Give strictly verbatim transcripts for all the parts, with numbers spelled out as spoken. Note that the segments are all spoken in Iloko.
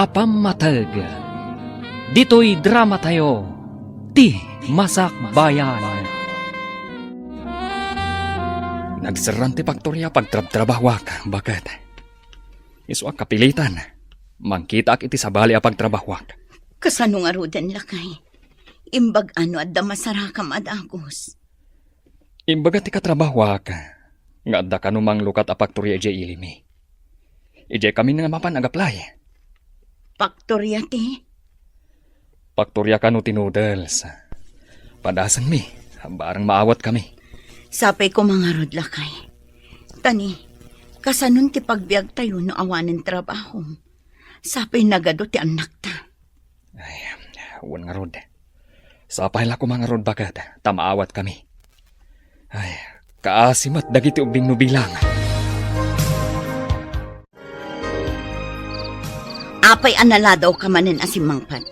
a pammateg. Ditoy dramatayo, Ti Masakbayan. Nagserran ti faktoria a pagtrabtrabahuak, baket. Isuak kapilitan. Mangkitaak iti sabali a pagtrabahuak. Kasano ngaruden, lakay? Imbag ano adda masarakam a dagus. Imbaga ti katrabahuak nga adda kano manglukat a faktoria idiay ilimi. Idiay kami nga mapan agaplay. Faktoria ti? Faktoria kano ti noodles. Padasenmi, barang maawat kami. Sapay ko mangarud, lakay. Tani, kasanon ti pagbiagtayo no awanen trabaho? Sapay nagadu ti annakta. Ay, wen ngarud. Sapay la koma ngarud, baket, ta maawat kami. Ay, kaasi met dagiti ubbing no bilang. Apay a naladawka manen a simmangpet?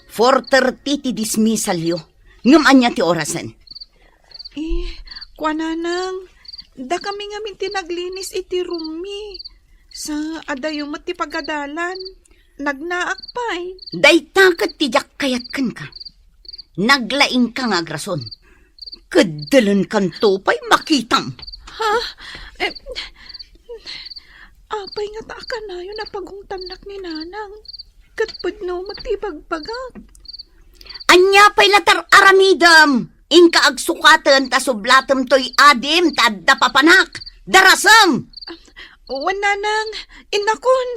Four thirty ti dismissalyo. Ngem ania ti orasen? Eh, kuananang, dakami ngamin ti naglinis iti roommi. Sa adayo met ti pagadalan. Nagnaak pay. Dayta ket ti diak kayat kenka. Naglaingka nga agrason. Keddelenkanto pay makitam. Ha? Eh, apay ngata a kanayon a pagungtannak ni Nanang? Ket pudno met ti ibagbagak. Ania pay la ti ar-aramidem? Inka agsukaten ta sublatem toy adim ta adda papanak. Darasem! Wen, Nanang, innakon.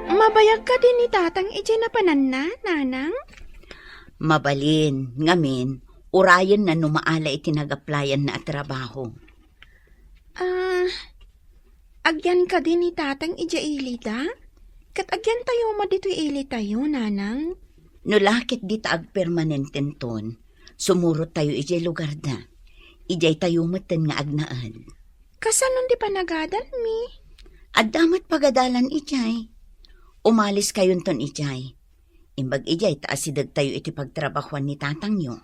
Mabayag kadi ni Tatang idiay napananna, Nanang? Mabalin, ngamin, urayenna no maala iti nagaplayanna a trabaho. Ah, agyan kadi ni Tatang idiay ilida? Ket agyantayo met ditoy ilitayo, Nanang? No la ket dita agpermanententon, sumurottayo idiay lugarda. Idiaytayo metten nga agnaed. Kasanon ti panagadalmi? Adda met pagadalan idiay. Umaliskayonton idiay. Imbag idiay ta asidegtayo iti pagtrabahuan ni tatangyo.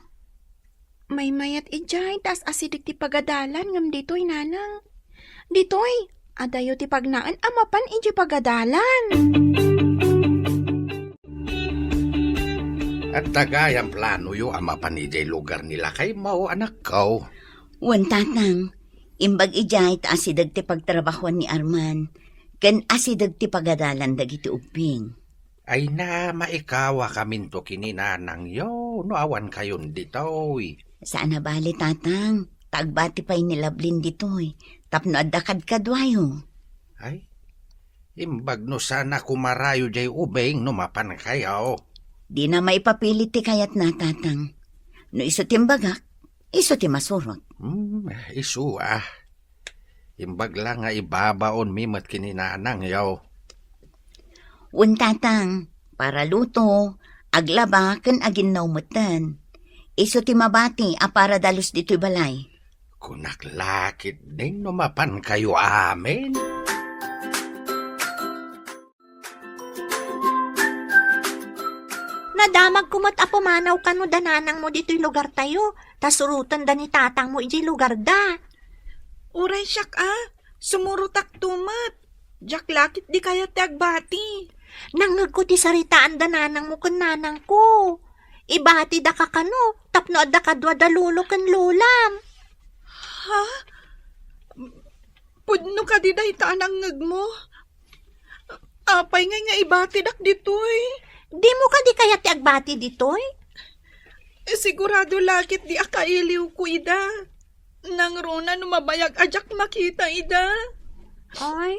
Maymayat idiay ta as-asideg ti pagadalan ngem ditoy, Nanang. Ditoy, adayo ti pagnaen a mapan idiay pagadalan. Adda gayam planoyo a mapan idiay lugar ni lakaymo, anakko? Wen, Tatang. Imbag idiay ta asideg ti pagtrabahuan ni Arman, ken asideg ti pagadalan dagiti ubbing. Ay na, maikawakaminto ken ni nanangyo no awankayon ditoy. Saan a bale, Tatang, ta agbati pay ni Lablin ditoy tapno adda kadkaduayo. Ay, imbag no saan a kumarayo diay ubing no mapankayo. Dina maipapilit ti kayatna, Tatang. No isu ti imbagak, isu ti masurot. Hmm, isu, ah. Imbag la nga ibabaonmi met ken ni nanangyo. Wen, Tatang, para luto, aglaba, ken aginnaw metten. Isu ti mabati a para dalus ditoy balay. Kunak la ketdin no mapankayo amin. Nadamagko met a pumanaw kano da nanangmo ditoy lugartayo, ta surotenda ni tatangmo idiay lugarda. Uray siak a, sumurotakto met. Diak la ketdi kayat ti agbati. Nangngegko ti saritaanda nanangmo ken nanangko. Ibatidaka kano tapno adda kadua da lolo ken lolam. Ha? Pudno kadi dayta a nangngegmo? Apay ngay nga ibatidak ditoy? Dimo kadi kayat ti agbati ditoy? Sigurado la ketdi a kailiwko ida. Nangruna no mabayag a diak makita ida. Ay,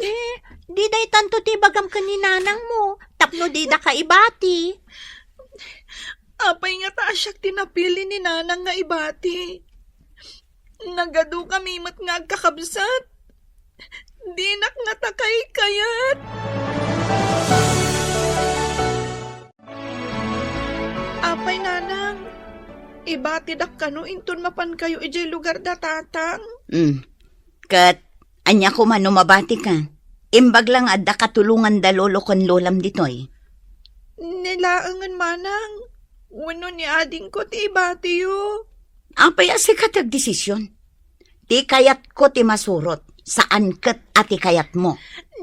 eh, di daytanto ti ibagam ken ni nanangmo, tapno didaka ibati. Apay ngata a siak ti napili ni nanang nga ibati? Nagadukami met nga agkakabsat. Dinak ngata kaykayat. Apay, nanang, ibatidak kano inton mapankayo idiay lugarda tatang? Mm. Ket ania koma no mabatika? Imbag la nga adda katulonganda lolo ken lolam ditoy. Ni laengen manang, wenno ni adingko ti ibatiyo. Apay a sika ti agdesisyon? Ti kayatko ti masurot. Saan ket a ti kayatmo.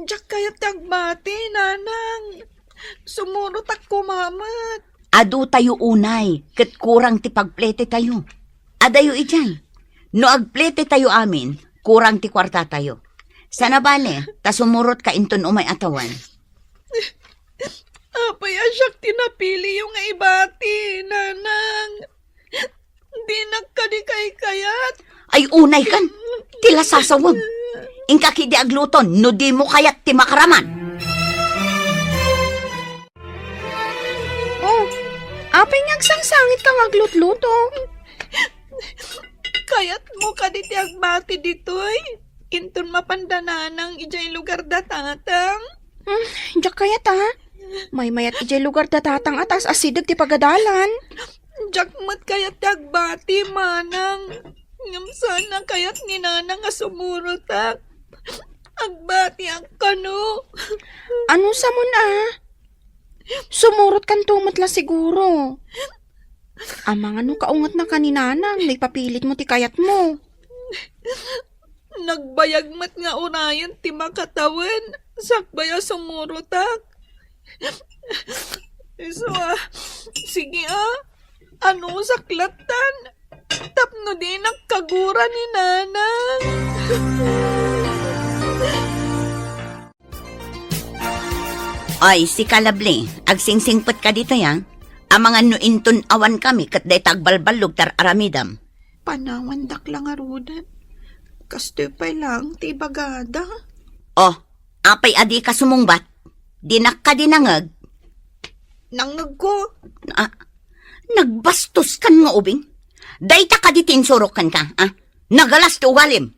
Diak kayat ti agbati, Nanang. Sumurotak koma met. Adu tayo unay, ket kurang ti pagplete tayo. Adayo idiay. No agplete tayo amin, kurang ti kuarta tayo. Sana bale, ta sumurot ka inton umay a tawen. Apay a siak ti napiliyo nga ibati, Nanang? Dinak kadi kaykayat. Ay, unay kan. Ti lasasawem. Inka kidi agluton, no dimo kayat ti makaraman. Oh, apay nga agsangsangit ka nga aglutluto? Kayatmo kadi ti agbati ditoy? Inton mapanda Nanang idiay lugar da Tatang? Hmm, diak kayat, a. Maymayat idiay lugar da Tatang a ta asideg ti pagadalan. Diak met kayat ti agbati, Manang. Ngem saan a kayat ni Nanang a sumurotak. Agbatiak kano. Ano samon, a? Sumurotkanto met la siguro. Amangan no kaungetnaka ni Nanang no ipapilitmo ti kayatmo. Nagbayag met nga unayen ti makatawen sakbay a sumurotak. Isu a, sige a, anusak lattan tapno dinak kagura ni Nanang. Ay, sika, Lovely, agsingsingpet ka ditoy, a? Amangan no inton awan kami ket dayta agbalballog ti ar-aramidam. Panawandak la ngaruden. Kastoy pay laeng ti ibagada. Oh, apay a dika sumungbat? Dinak kadi nangngeg? Nangngegko. Ah, nagbastos kan nga ubing? Dayta kadi ti insurok kenka, a? Nagalas ti ugalim.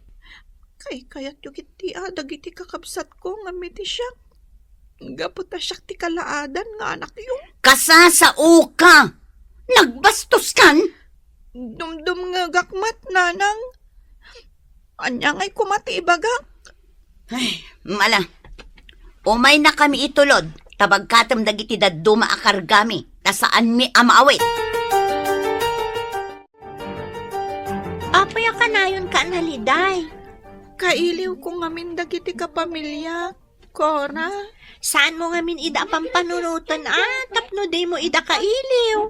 Kaykayatyo ketdi a dagiti kakabsatko ngem iti siak. Gapu ta siak ti kalaadan nga anakyo. Kasasaoka! Nagbastos kan! Dumdumngegak met, Nanang. Ania ngay koma ti ibagak? Ay, mala. Umaynakami itulod, ta bagkatem dagiti dadduma a kargami, ta saanmi a maawit. Apay a kanayonka a naliday? Kailiwko ngamin dagiti kapamiliak, Cora. Saanmo ngamin ida a pampanunoten a tapno dimo ida kailiw?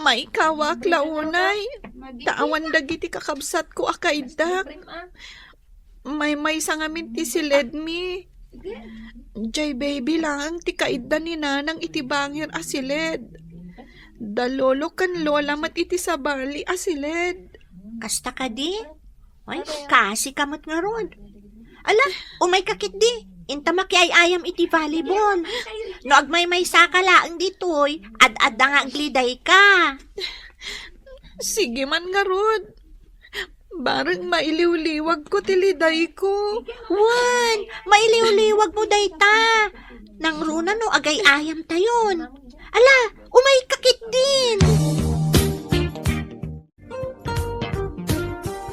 Maikawak la unay, ta awan dagiti kakabsatko a kaiddak. Maymaysa ngamin ti siledmi. Jay baby laeng ti kaidda ni Nanang iti bangir a siled. Da lolo ken lola met iti sabali a siled. Kasta kadi? Ay, kasika met ngarud. Ala, umayka ketdi. Inta makiay-ayam iti volleyball. No agmaymaysaka laeng ditoy, ad-adda nga agledayka. Sige man ngarud. Bareng mailiwliwagko ti ledayko. Wen, mailiwliwagmo dayta. Nangruna no agay-ayamtayon. Ala, umayka ketdin.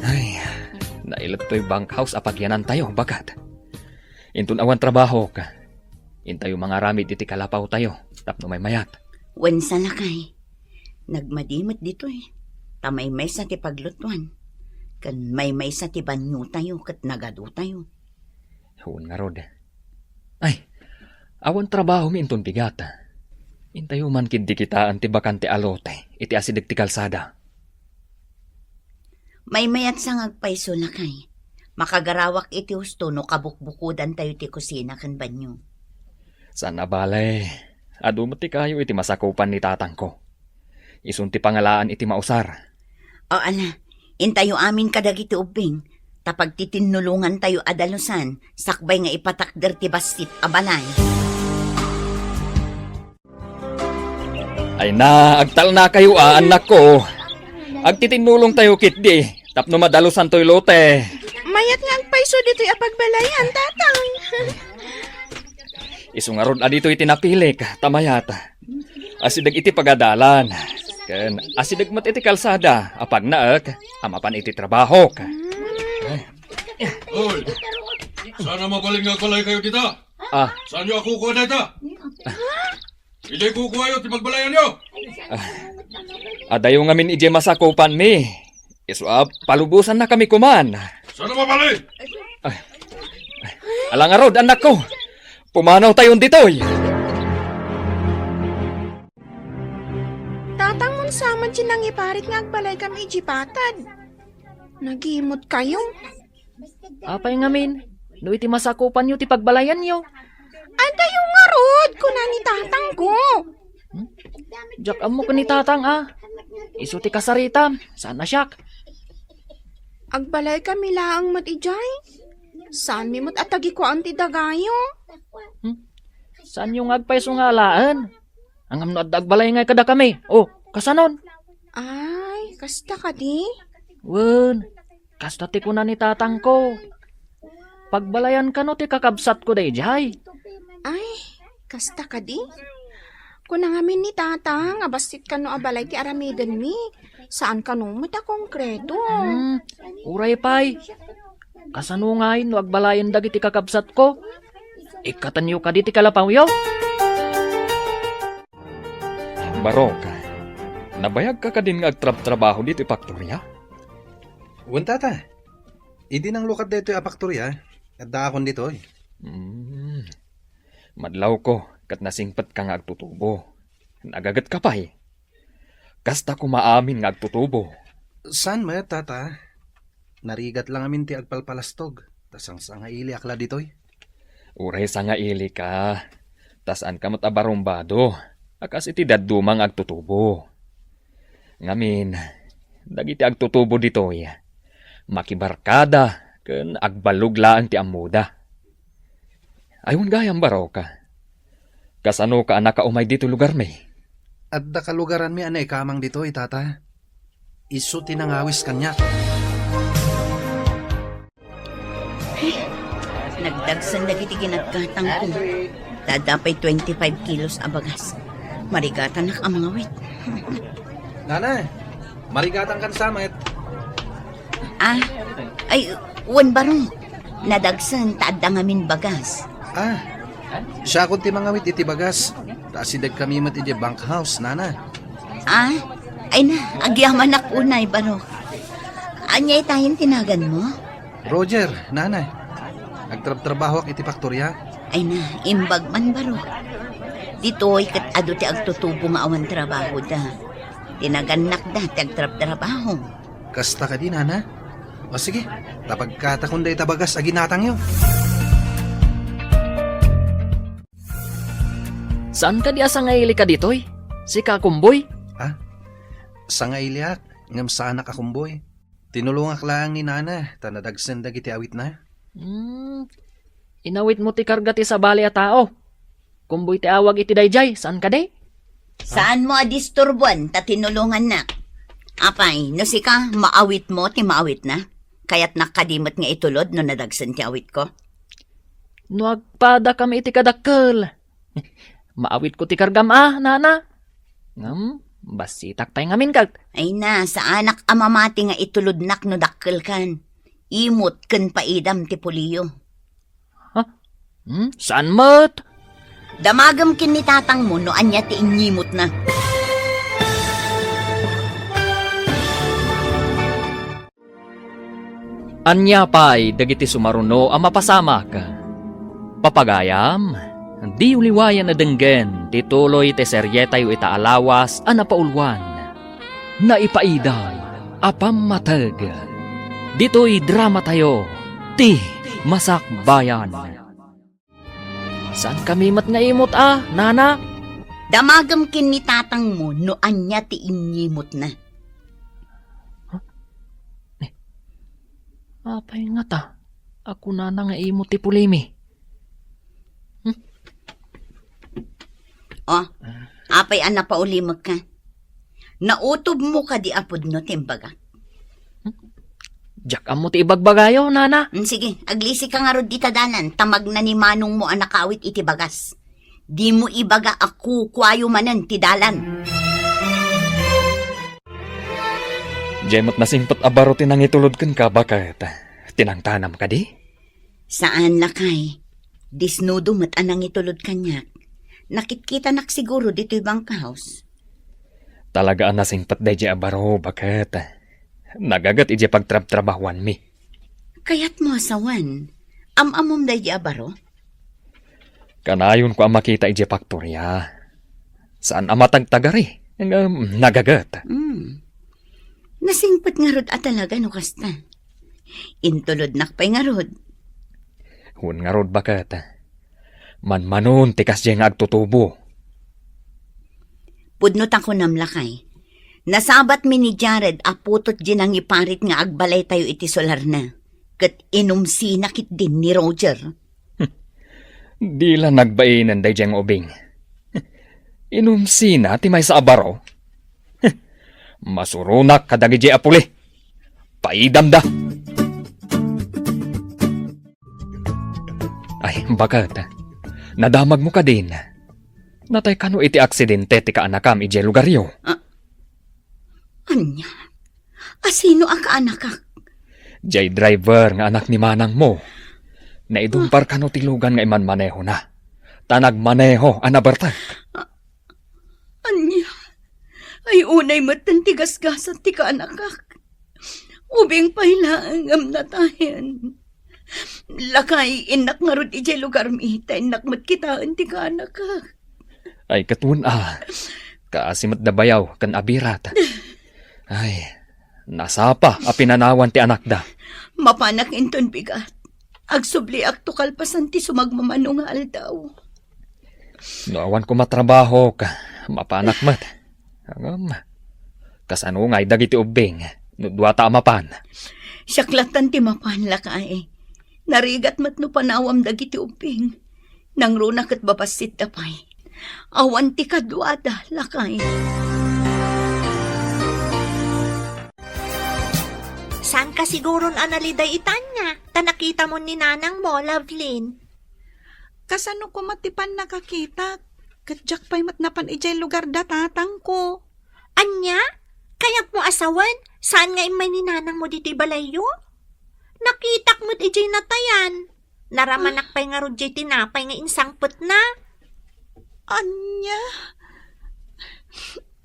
Ay, nailet toy bunkhouse a pagyanantayo, baket. Inton awan trabahok, intayo mangaramid iti kalapawtayo tapno maymayat. Wen sa lakay, nagmadi met ditoy, ta maymaysa ti paglutuan, ken maymaysa ti baniotayo ket nagadutayo. Wen ngarud. Ay, awan trabahomi inton bigat. Intayo man ketdi kitaen ti bakante a lote iti asideg ti kalsada. Maymayat sa nga agpayso, lakay. Makagarawak iti husto no kabukbukodantayo ti kusina ken banio. Saan a bale, adu met ti kayo iti masakupan ni tatangko. Isun ti pangalaan iti mausar. O ala, intayo amin kadagiti ubbing, ta pagtitinnulongantayo a dalusan, sakbay nga ipatakder ti bassit a balay. Ay na, agtalnakayo a, annakko. Agtitinnulongtayo ketdi, tapno madalusantoy lote. Mayat nga agpayso ditoy a pagbalayan, tatang. Isu ngarud a ditoy ti napilik, ta mayat. Asideg iti pagadalan. Ken asideg met iti kalsada, a pagnaek, a mapan iti trabahok. Hoy! Saan a mabalin nga agbalay kayo dita? Ah. Saan yo a kukua dayta? Idiay kukuayo ti magbalayan yo. Ah, adayo ngamin idiay masakupanmi. Isu a palubosannakami koman. Saan a mabali? Ala ngarud, annakko. Pumanawtayon ditoy. Tatang, mano sa man ti nangiparit nga agbalaykami idiay patad? Nagimutkayo. Apay ngamin, no iti masakupanyo ti pagbalayanyo? Adayo ngarud, kuna ni tatangko. Hmm? Diak ammo ken ni tatang a. Isu ti kasaritam, saan a siak. Agbalaykami laeng met idiay. Saanmi met a tagikuan ti dagayo. Hmm? Saanyo nga agpayso nga alaen? Ngem no adda agbalay ngay kadakami, o, kasanon? Ay, kasta kadi? Wen, kasta ti kuna ni tatangko. Pagbalayan kano ti kakabsatko daydiay. Ay, kasta kadi? Kuna ngamin ni tata nga bassit kano a balay ti aramidenmi. Saan kano met a konkreto. Hmm, uray pay. Kasano ngay no agbalayen dagiti kakabsatko? Ikkatenyo kadi ti kalapawyo? Barok, nabayagka kadin nga agtrabtrabaho ditoy faktoria? Wen, tata. Idi nanglukat daytoy a faktoria, addaakon ditoy. Hmm. Madlawko ket nasingpetka nga agtutubo. Nagagetka pay. Kasta koma amin nga agtutubo. Saan met, tata? Narigat la ngamin ti agpalpalastog, ta sangsangailiak la ditoy. Uray sangailika, ta saanka met a barumbado a kas iti dadduma nga agtutubo. Ngamin, dagiti agtutubo ditoy, makibarkada ken agballog laeng ti ammoda. Ay, wen gayam, Barok. Kasanoka a nakaumay ditoy lugarmi? Adda kalugaranmi a naikamang ditoy, tata. Isu ti nangawis kaniak. Nagdagsen dagiti ginatgatangko. Ta adda pay twenty-five kilos a bagas. Marigatanak a mangawit. Nana, marigatangkan sa met. Ah, ay, wen, Barok. Nadagsen ta adda ngamin bagas. Ah, siakon ti mangawit iti bagas. Ta asidegkami met idiay bunkhouse, nana. Ah, ay na, agyamanak unay, Barok. Ania itayen ti naganmo? Roger, nana. Agtrabtrabahoak iti faktoria. Ay na, imbag man, Barok. Ditoy ket adu ti agtutubo nga awan trabahoda. Ti nagannakda ti agtrabtrabaho. Kasta kadi, nana? O sige, ta pagkatakon dayta bagas a ginatangyo. Saan kadi a sangailika ditoy? Sika a kumboy? Ah? Sangailiak, ngem saanak a kumboy. Tinulongak laeng ni nana, ta nadagsen dagiti awitna. Hmm. Inawitmo ti karga ti sabali a tao. Kumboy ti awag iti daydiay, saan kadi? Saanmo a disturbuan ta tinulongannak. Apay, no sika, maawitmo ti maawitna? Kayatnak kadi met nga itulod no nadagsen ti awitko? No agpadakami iti kadakkel, maawitko ti kargam a, nana. Ngem, bassitak pay ngamin ket. Ay na, saanak a mamati nga itulodnak no dakkelkan. Imot ken paidam ti puliyo. Ha? Hmm? Saan met? Damagem ken ni tatangmo no ania ti inyimotna. Ania pay dagiti sumaruno a mapasamak? Papagayam, diyo liwayan a denggen ti tuloy ti serietayo ita a lawas a napauluan, Naipaidam a Pammateg. Ditoy dramatayo, ti Masakbayan. Saankami met nga imot a, nana? Damagem ken ni tatangmo no ania ti inyimotna. Huh? Eh, apay ngata a kunana nga imot ti pulimi? Hmm? Oh, apay a napaulimekka? Nautobmo kadi a pudno ti imbagak? Diak ammo ti ibagbagayo, nana. Mm, sige, aglisika ngarud dita dalan, ta magna ni manongmo a nakaawit iti bagas. Dimo ibaga a kukuayo manen ti dalan. Diay met nasingpet a baro ti nangitulod kenka, baket tinangtanam kadi? Saan, lakay. Disnudo met a nangitulod kaniak. Nakitkitanak siguro ditoy bunkhouse. Talaga a nasingpet daydiay a baro, baket. Nagaget idiay pagtrabtrabahuanmi. Kayatmo a sawen, am-ammom daydi a baro? Kanayonko a makita idiay paktoria. Saan a matagtagari, ngem nagaget. Hmm. Nasingpet ngarud a talaga no kasta. Intulodnak pay ngarud. Wen ngarud, baket. Manmanon ti kasdiay nga agtutubo. Pudno ta kunam, lakay. Nasabatmi ni Jared a putotdi nangiparit nga agbalaytayo iti solarna, ket inumsina ketdin ni Roger. Di la nagbainen daydiay nga ubing. Inumsina ti maysa a baro. Masuronak kadagidiay a puli. Paidamda. Ay, baket. Nadamagmo kadin. Natay kano iti aksidente ti kaanakam idiay lugaryo? Ah, ania? Asino a kaanakak? Jay driver nga anak ni manangmo. Naidumpar kano ti lugan nga imanmanehona. Ta nagmaneho a nabertek. Ah, ania? Ay, unay metten ti gasgasat ti kaanakak. Ubing pay laeng ngem natayen. Lakay, innak ngarud idiay lugarmi, ta innak met kitaen ti kaanakak. Ay, ket wen a. Kaasi met da bayaw ken abirat. Ay, nasapa a pinanawan ti anakda. Mapanak inton bigat. Agsubliak to kalpasan ti sumagmamano nga aldaw. No awan koma trabahok, mapanak met. Ngem, kasano ngay dagiti ubbing no duata a mapan? Siak lattan ti mapan, lakay. Narigat met no panawam dagiti ubbing. Nangruna ket babassit da pay. Awan ti kaduada, lakay. Saan ka siguron a naliday itanya, ta nakitamon ni nanangmo, Lovelyn? Kasano koma ti pannakakitak? Ket diak pay met napan idiay lugar da tatangko. Ania? Kayatmo a sawen, saan nga immay ni nanangmo ditoy balayyo? Nakitak met idiay natayan. Naramanak pay ngarud diay tinapay nga insangpetna. Ania?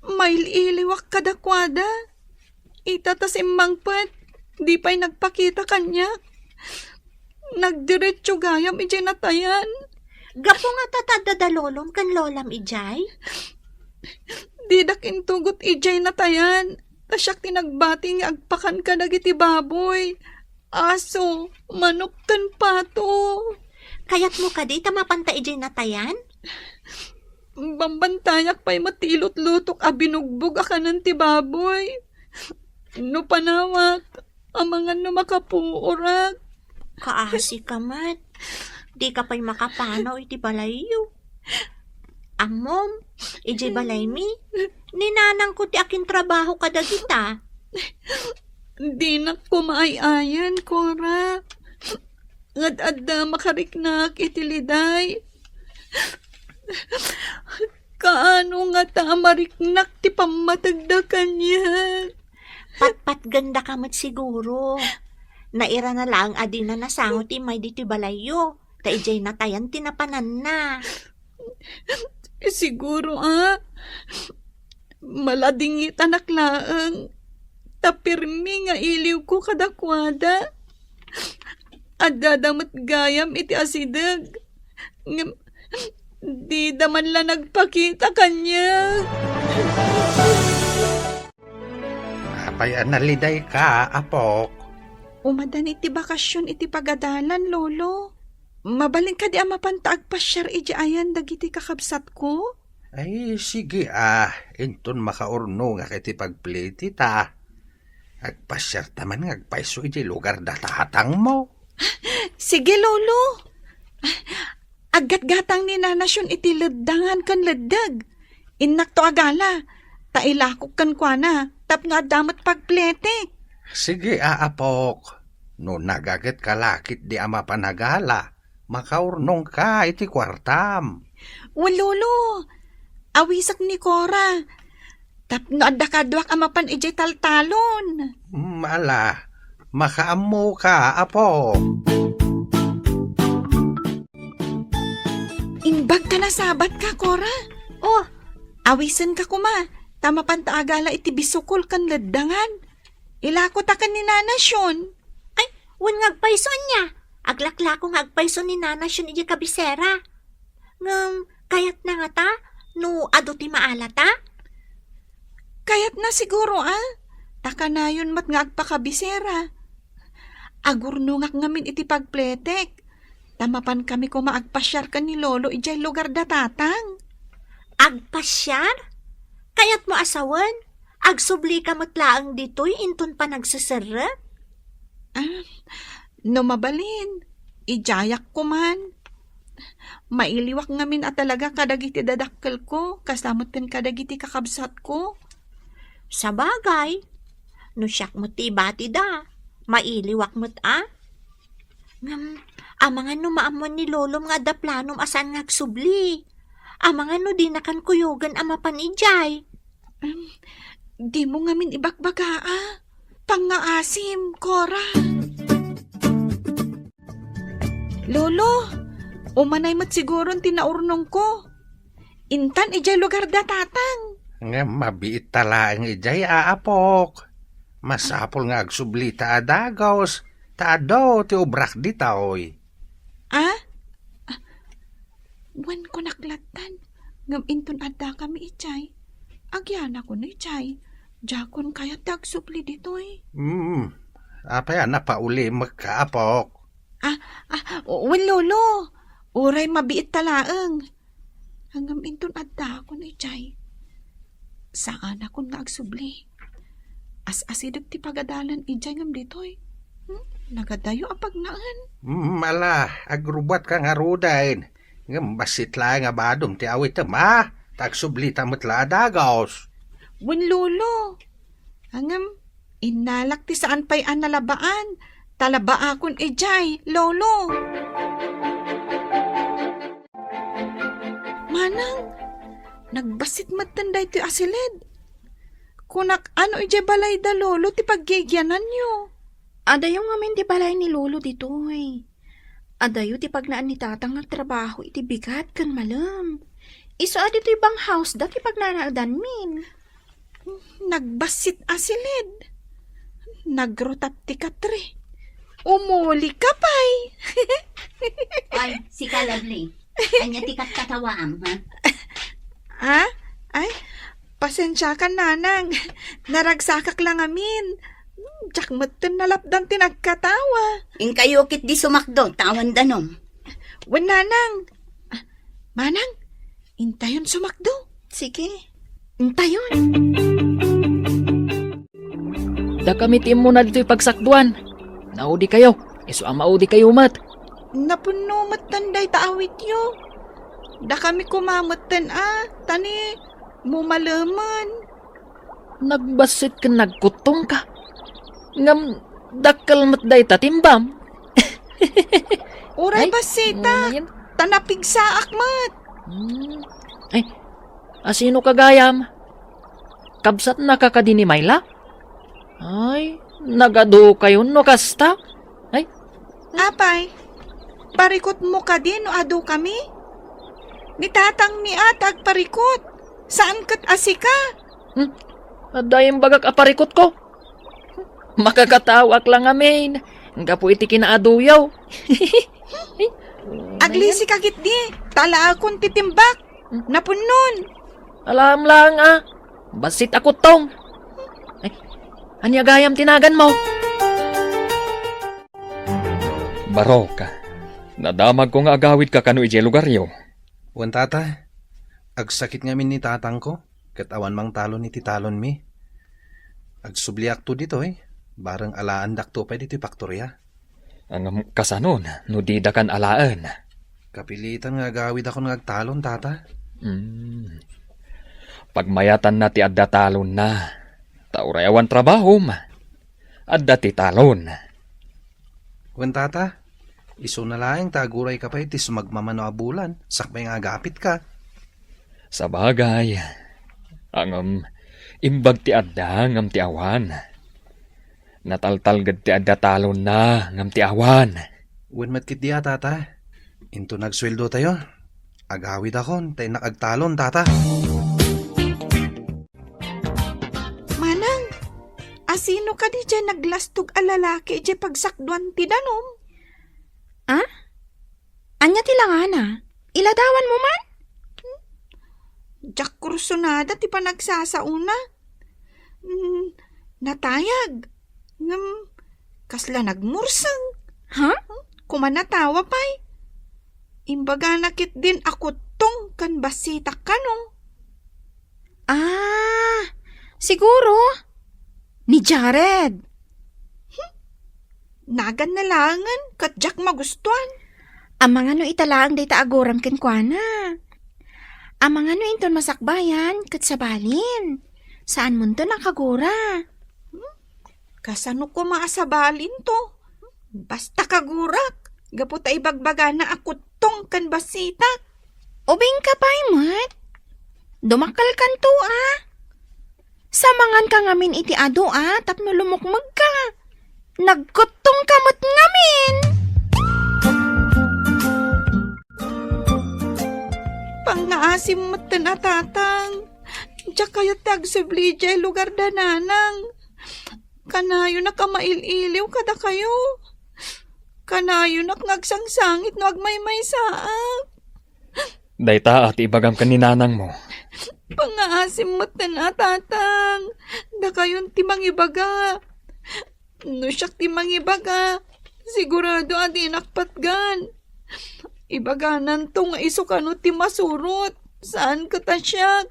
Mail-iliwak kadakuada. Ita ta simmangpet, di pay nagpakita kaniak. Nagdiretso gayam idiay natayan. Gapu nga ta adda da lolom ken lolam idiay? Didak intugot idiay natayan, ta siak ti nagbati nga agpakan kadagiti baboy, aso, manok, ken pato. Kayatmo kadi ta mapanta idiay natayan? Bambantayak pay met ti ilutlutok a binugbog a kanen ti baboy. No panawak, amangan no makapuorak. Kaasi ka met. Di ka pay makapanaw iti balayyo. Ammom, idiay balaymi, ni nanangko ti akintrabaho kadagita. Dinak koma ay-ayan, Cora. Nga adda makariknak iti liday. Kaano ngata a mariknak ti pammategda kaniak? Patpatgenda ka met siguro. Nairana laeng a dina nasango ti immay ditoy balayyo, ta idiay natayan ti napananna. Siguro, a. Maladingitanak laeng, ta pirmi nga iliwko kadakuada. Addada met gayam iti asideg, ngem dida man la nagpakita kaniak. Apay a nalidayka, apok? Umadan iti bakasion iti pagadalan, Lolo. Mabalin kadi a mapanta agpasiar idiay ayan dagiti kakabsatko? Ay, sige, a, inton makaurnongak iti pagpliti ta. Agpasiarta man nga agpayso idiay lugar da tatangmo. Sige, Lolo. Aggatgatang ni Nana Sion iti leddangan ken leddeg. Innakto a gala, ta ilakok kenkuana tapno adda met pagpletek. Sige, a, apok. No nagagetka la ketdi a mapan a gala, makaurnongka iti kuartam. Wen, Lolo, awisek ni Cora. Tapno adda kaduak a mapan idiay taltalon. Mm, ala, makaammoka, apo. Imbag ta nasabatka, Cora. Oh, awisenka koma, ta mapanta a gala iti bisukol ken leddangan. Ilako ta ken ni Nana Shon. Ay, wen nga agpayso ania? Aglaklako nga agpayso ni Nana Shon idiay kabisera. Ngem, kayatna ngata no adu ti maalata? Kayatna siguro, a. Ta kanayon met nga agpakabisera. Agurnongak ngamin iti pagpletek. Ta mapankami koma agpasiar ken ni Lolo idiay lugar da Tatang. Agpasiar? Kayatmo a sawen, agsublika met laeng ditoy inton panagseserrek? Ah, no mabalin, idiayak koman. Mailiwak ngamin a talaga kadagiti dadakkelko, kasla met ken kadagiti kakabsatko. Sabagay, no siak met ti ibatida, mailiwak met a. Ngem, amangan no maammuan ni Lolom nga adda planom a saan nga agsubli. Amangan no dinakan kuyogen a mapan idiay. Em, dimo ngamin ibagbaga, a. Pangngaasim, Cora. Lolo, umanay met siguron ti naurnongko. Intan idiay lugar da Tatang. Ngem mabiit ta laeng idiay, a apok. Masapul nga agsublita a dagus, ta adu ti obrak ditoy. A? A, wen kunak lattan, ngem inton addakami idiay, agyanakon idiay. Diakon kayat ti agsubli ditoy. Hmm, apay a napaulimekka, apok? A, a, wen, Lolo. Uray mabiit ta laeng. Ngem inton addakon idiay, saanakon nga agsubli. As-asideg ti pagadalan idiay ngem ditoy. Hmm? Nagadayo a pagnaen. Hmm, ala, agrubbuatka ngaruden. Ngem bassit laeng a badom ti awitem, a? Ta agsublita met la a dagus. Wen, Lolo. Ngem, innalak ti saan pay a nalabaan, ta labaakon idiay, Lolo. Manang, nagbassit metten daytoy a siled. Kunak, ano idiay balay da Lolo ti paggigiananyo? Adayo ngamin ti balay ni Lolo ditoy. Adayo ti pagnaen ni Tatang nga agtrabaho iti bigat ken malem. Isu a ditoy bang house da ti pagnaedanmin. Nagbassit a siled. Nagrutap ti katre. Umuli ka pay. Ay, sika, Lovely. Ania ti katkatawaam, ha? Ha? Ay, pasensiakan, Nanang. Naragsakak la ngamin. Diak metten nalapdan ti nagkatawa. Inkayo ketdi sumakdo, ta awan danum. Wen, Nanang. Ah, Manang, intayon sumakdo. Sige. Intayon. Dakami ti immuna ditoy pagsakduan. Naudikayo, isu a maudikayo met. Napunno metten dayta awityo. Dakami koma metten a, ta ni mumalemen. Nagbassit ken nagkuttongka. Ngem dakkel met dayta timbam. Uray bassitak, ta napigsaak met. Hmm. Ay, asino ka gayam? Kabsatnaka kadi ni Myla? Ay, nagadukayon no kasta. Ay. Apay, parikutmo kadi no adukami? Ni tatangmi a ti agparikut, saan ket a sika. Hmm? Adda imbagak a parikutko? Makakatawaak la ngamin gapu iti kinaaduyo. Aglisika ketdi, ta alaakon ti timbak. Napunnon. Alaem laeng a, bassit a kuttong. Ay, ania gayam ti naganmo? Barok, nadamagko nga agawidka kano idiay lugaryo. Wen, tata, agsakit ngamin ni tatangko, ket awan mangtalon iti talonmi. Agsubliakto ditoy, bareng alaandakto pay ditoy faktoria. Ngem kasanon no didakan alaen? Kapilitan nga agawidakon nga agtalon, tata. Hmm. Pagmayatanna ti adda talonna. Ta uray awan trabahom, adda ti talon. Wen, tata, isuna laeng ta agurayka pay ti sumagmamano a bulan, sakbay nga agapitka. Sabagay, ngem imbag ti adda ngem ti awan. Nataltalged ti adda talonna ngem ti awan. Wen met ketdi a, tata. Inton agsueldotayo, agawidakon ta innak agtalon, tata. Manang, asino kadi jay naglastog a lalaki jay pagsakduan ti danum? Ah? Ania ti langana? Iladawanmo man? Diak kursunada ti panagsasaona. Mm, natayag. Ngem, kasla nagmurseng. Ha? Kumanatawa pay. Imbagana ketdin a kuttong ken bassitak kano. Ah, siguro, ni Jared. Hmm? Naganna laengen, ket diak magustuan. Amangan no ita laeng dayta aguram kenkuana. Amangan no inton masakbayan, ket sabalin. Saanmonto nakagura. Hmm? Kasano koma a sabalinto? Basta kagurak, gapu ta ibagbagana a kuttong ken bassitak. Ubingka pay met. Dumakkelkanto, a. Samanganka ngamin iti adu, a, tapno lumukmegka. Nagkuttongka met ngamin. Pangngaasim metten a tatang. Diak kayat ti agsubli idiay lugar da nanang. Kanayonak a mail-iliw kadakayo. Kanayonak nga agsangsangit no agmaymaysaak. Dayta a ti ibagam ken ni nanangmo. Pangngaasim metten a tatang. Dakayon ti mangibaga. No siak ti mangibaga, sigurado a dinak patgan. Ibagananto nga isu kano ti masurot, saan ket a siak.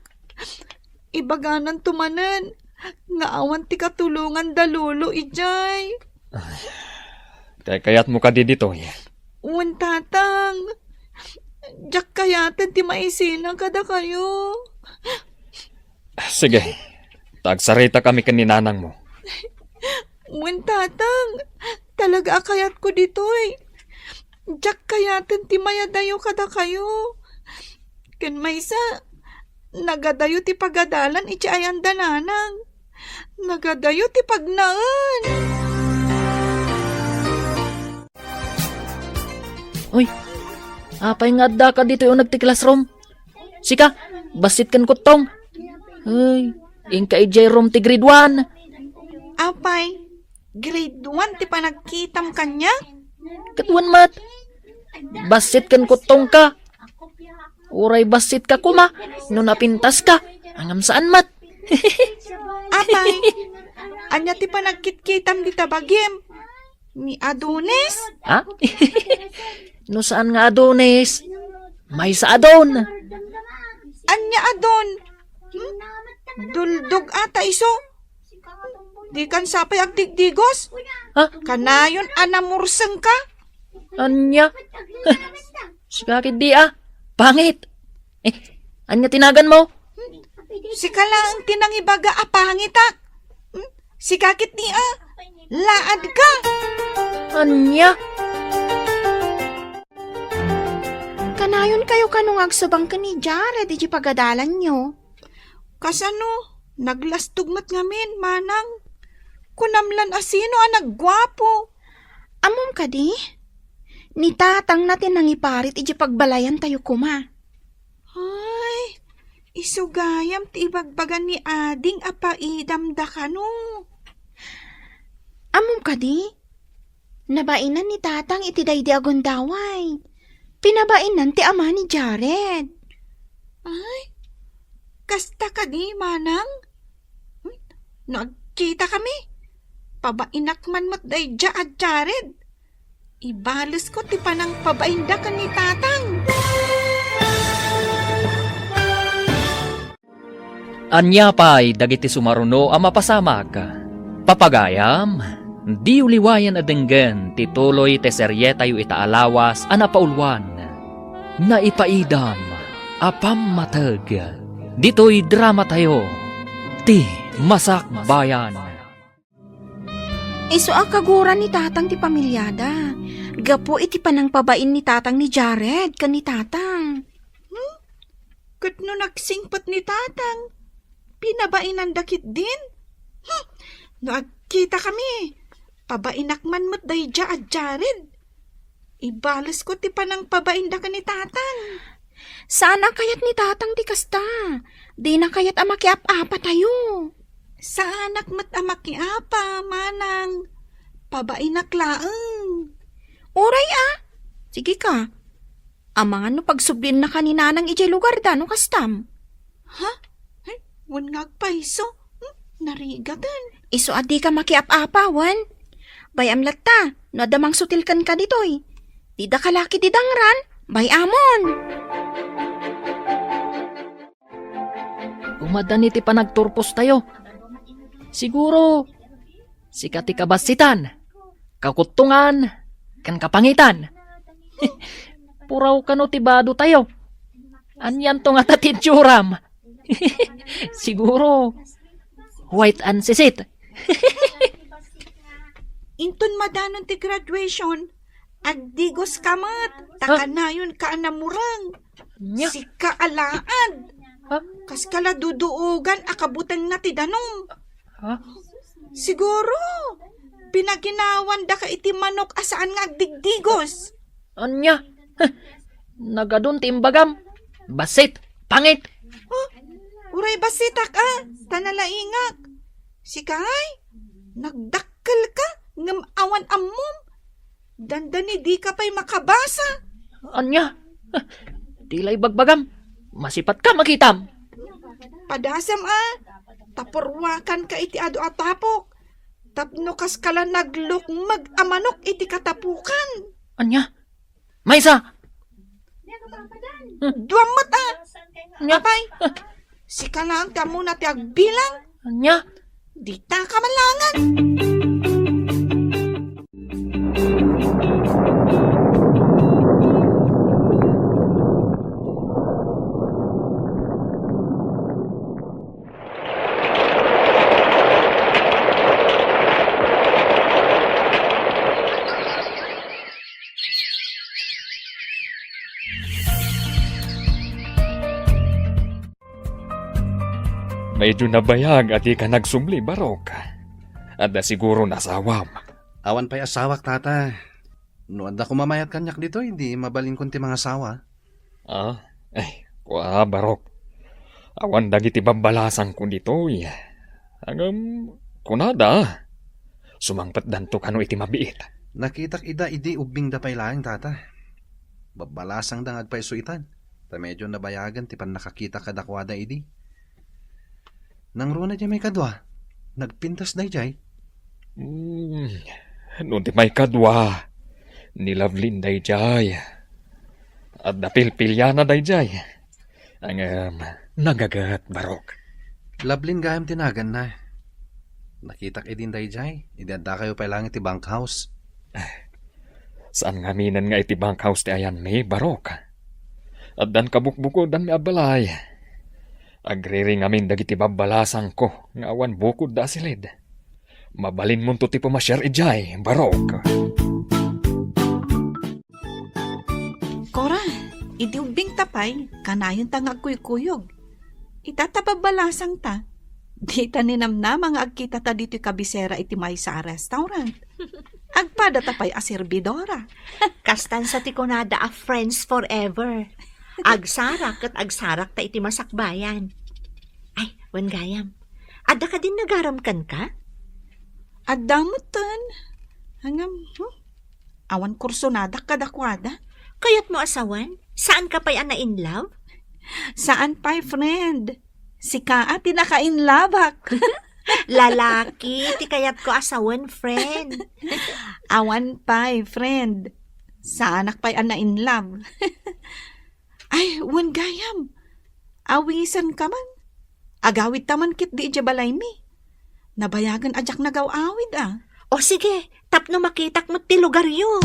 Ibagananto manen nga awan ti katulongan da lolo idiay. Ay, kaykayatmo kadi ditoy? Wen, tatang. Diak kayaten ti maisina kadakayo. Sige, ta agsaritakami ken ni nanangmo. Wen, tatang, talaga a kayatko ditoy. Diak kayaten ti mayadayo kadakayo. Ken maysa, nagadayo ti pagadalan iti ayan da nanang. Nagadayo ti pagnaen. Uy, apay nga addaka ditoy uneg ti classroom? Sika, bassit ken kuttong. Ay, inka idiay room ti grade one. Apay, grade one ti panagkitam kaniak? Ket wen met. Bassit ken kuttongka. Uray bassitka koma no napintaska. Ngem saan met. Apay, ania ti panagkitkitam dita bagim? Ni Adonis? Ha? No saan nga Adonis, maysa a Don. Ania a Don? Hmm? Duldog ata isu. Dikan sapay agdigdigos? Ha? Kanayon a namursengka? Ania? Sika ketdi a. Pangit. Eh, ania ti naganmo? Sika laeng ti nangibaga a pangitak. Hmm? Sika ketdi a. Laadka. Ania? Kanayon kayo kano nga agsubang ken ni Jared iti pagadalanyo? Kasano? Naglastog met ngamin, manang. Kunam lan a sino a nagguapo. Ammom kadi? Ni tatangna ti nangiparit iti pagbalayan tayo koma. Ay, isu gayam ti ibagbaga ni Ading a paidam da kano. Ammom kadi? Nabainan ni tatang iti daydi a gundaway. Pinabainan ti ama ni Jared. Ay, kasta kadi, manang? Hmm? No agkitakami, pabainak man met daydiay a Jared. Ibalesko ti panangpabainda ken ni tatang. Ania pay dagiti sumaruno a mapasamak? Papagayam, diyo liwayan a denggen ti tuloy ti serietayo ita a lawas a napauluan, Naipaidam a Pammateg. Ditoy dramatayo, Ti Masakbayan. Isu a kagura ni tatang ti pamiliada. Gapu iti panangpabain ni tatang ni Jared ken ni tatang. Hmm? Ket no nagsingpet ni tatang, pinabainanda ketdin? Hmm? No agkitakami, pabainak man met daydiay a Jared. Ibalesko ti panangpabainda ken ni tatang. Saan a kayat ni tatang ti kasta. Dina kayat a makiap-apatayo. Saanak met a makiapa, manang. Pabainak laeng. Uray a. Sige ka. Amangan no pagsublienna ka ni nanang idiay lugarda no kastam. Ha? Ay, wen nga agpayso. Hmm, narigaten. Isu a dika makiap-apa, wen? Bay-am latta, no adda mangsutil kenka ditoy. Dida kalaki ti dangran, bay-amon. Umadani ti panagturpostayo. Siguro, sika ti kabassitan, kakuttongan, ken kapangitan. Puraw kano ti badotayo. Anianto ngata ti itsuram? Siguro, white and sisit. Inton madanon ti graduation, agdigos ka met, ta Ha? kanayon ka a namureng. Nya? Sika alaad. Ha? Kas kala duduogan a kabutengna ti danum. Ha? Siguro, pinaginawanda ka iti manok a saan nga agdigdigos. Anya? Nagadun ti imbagam. Bassit, pangit. Oh, uray bassitak a, ta nalaingak. Sika ay, nagdakkel ka, ngem awan ammom. Dandani dika pay makabasa. Anya? Di la ibagbagam. Masipat ka makitam. Padasem a, ta purwakan ka iti adu a tapok. Tapno kas kala naglukmeg a manok iti katapukan. Anya? Maysa! Duam met a! Nya? Apay, sika lang ti ammona ti agbilang. Nya? Dita ka malangan. Medyo nabayag a dika nagsubli, Barok. Adda siguro nasawam. Awan pay asawak, tata. No adda koma mayat kaniak ditoy, di mabalinkon ti mangasawa. Ah, ay, kua, Barok. Awan dagiti babbalasangko ditoy. Ngem, kunada, sumangpetdanto kano iti mabiit. Nakitak ida idi ubbingda pay laeng, tata. Babbalasangda nga agpayso itan. Ta medyo nabayagen ti pannakakita kadakuada idi. Nangruna diay maikadua? Nagpintas daydiay? Hmm, no di maikadua, ni Lovelyn daydiay. Adda pilpiliana daydiay. Ngem, nagaget, Barok. Lovelyn gayam ti naganna. Nakitak idin daydiay, idi addakayo pay laeng iti bunkhouse. Saan ngaminen nga iti bunkhouse ti ayanmi, Barok. Addan kabukbukodanmi a balay. Agriri ngamin dagiti babbalasangko nga awan bukodda a silid. Mabalinmonto ti pumasiar idiay, Barok. Kora, idi ubbingta pay, kanayonta nga agkuykuyog. Ita ta babbalasangta. Dita ninamnama nga agkitata ditoy kabisera iti maysa a restaurant. Agpadata pay a serbidora. Kastan sa ti kunada a friends forever. Agsarak ket agsarakta iti masakbayan. Ay, wen gayam. Adda kadin nagaram kenka? Adda metten. Ngem, hmm? Awan kursonadak kadakuada. Kayatmo a sawen? Saanka pay a na-in love? Saan pay, friend. Sika a ti naka-in love-ak. Lalaki ti kayatko a sawen, friend. Awan pay, friend. Saanak pay a na-in love. Ay, wen gayam. Awisenka man. Agawidta man ketdi idiay balaymi. Nabayagen a diak nagaw-awid a. O sige, tapno makitak met ti lugaryo.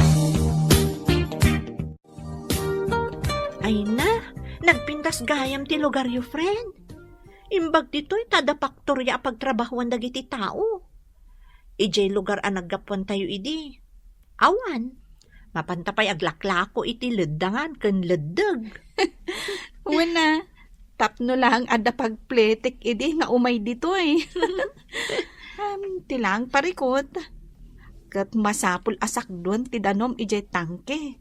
Ay na, nagpintas gayam ti lugaryo, friend. Imbag ditoy ta adda paktoria a pagtrabahoan dagiti tao. Idiay lugar a naggapuantayo idi, awan. Mapanta pay aglaklako iti leddangan ken leddeg. Wen a, tapno laeng adda pagpletek idi nga umay ditoy. Am, ti laeng parikut, ket masapul a sakduen ti danum idiay tangke.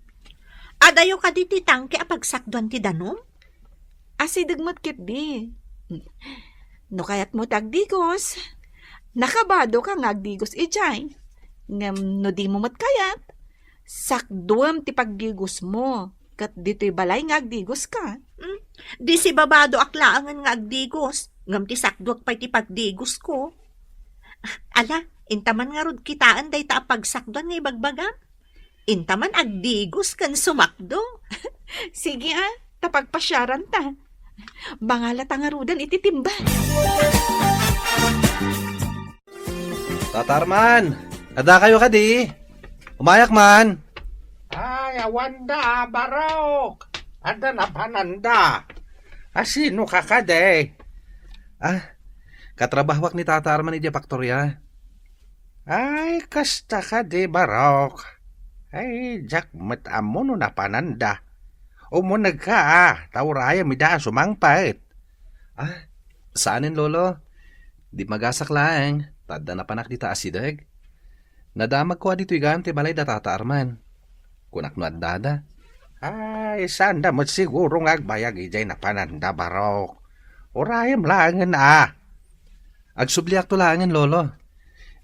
Adayo kadi ti tangke a pagsakduan ti danum? Asideg met ketdi. No kayatmo ti agdigos, Nakabadoka nga agdigos idiay. Ngem no dimo met kayat, sakduem ti pagdigosmo, ket ditoy balay nga agdigoska. Hmm, di sibabadoak laengen nga agdigos, ngem ti sakduek pay ti pagdigosko. Ala, inta man ngarud kitaen dayta a pagsakduan nga ibagbagam. Inta man agdigos ken sumakdo. Sige, ah, ta pagpasiaranta. Bangalata ngaruden iti timba. Tata Arman, adda kayo kadi? Umayak man. Ay, awanda, barok. Adda napananda. Asino ka kadi? Ah, katrabahoak ni Tata Arman idiay paktoria. Ay, kasta kadi, barok. Ay, diak met ammo no napananda. Umunegka, ah, ta urayem ida a sumangpet. Ah, saanen, Lolo. Di magasak laeng, ta adda napanak dita asideg. Nadamagko a ditoy gayam ti balay da Tata Arman. Kunak no addada. Ay, saanda met siguro nga agbayag idiay napananda, barok. Urayem laengen, ah. Agsubliakto laengen, Lolo.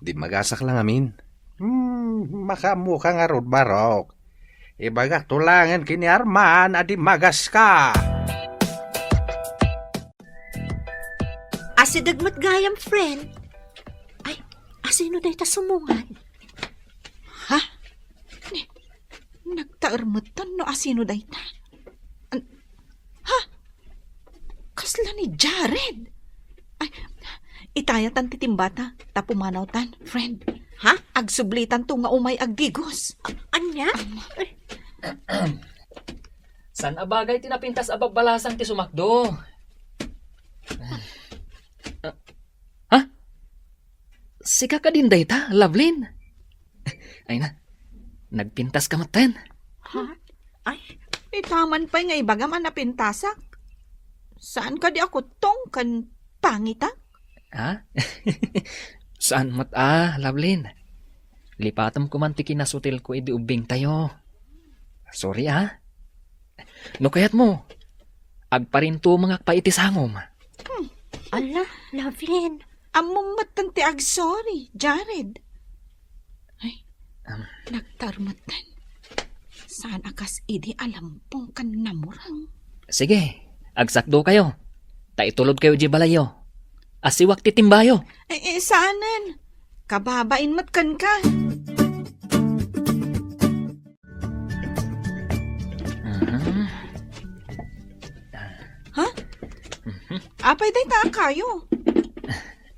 Di magasak la ngamin. Hmm, makaammoka ngarud, barok. Ibagakto laengen ken ni Arman a di magaska. Asideg met gayam, friend. Ay, asino dayta sumungan? Ha? Ni, nagtaermetan no asino dayta? An-, ha? Kasla ni Jared? Ay, itayatan ti timbata, ta pumanawtan, friend. Ha? Agsublitanto nga umay agdigos. Ania? Saan a bagay ti napintas a babbalasang ti sumakdo? Ha? Sika kadin dayta, Lovelyn? Ay na, nagpintas ka metten. Ha? Ay, itaman pay nga ibagam a napintasak. Saan kadi a kuttong ken pangitak? Ha? Saan met a, Lovelyn. Lipatem ko man ti kinasutilko idi ubbingtayo. Sorry, ah. No kayatmo, agparintumengak pay iti sangom. Hmm. Ala, Lovelyn. Ammom metten ti agsorry, Jared. Ay, um, nagtaermetan. Saan a kas idi a lampong ken namurang? Sige, agsakdo kayo. Ta itulod kayo di balayyo. Asiwak ti timbayo. Eh, eh, saanen? Kababain met kenka. Mhm. Ha? Mhm. Apay dayta a kayo?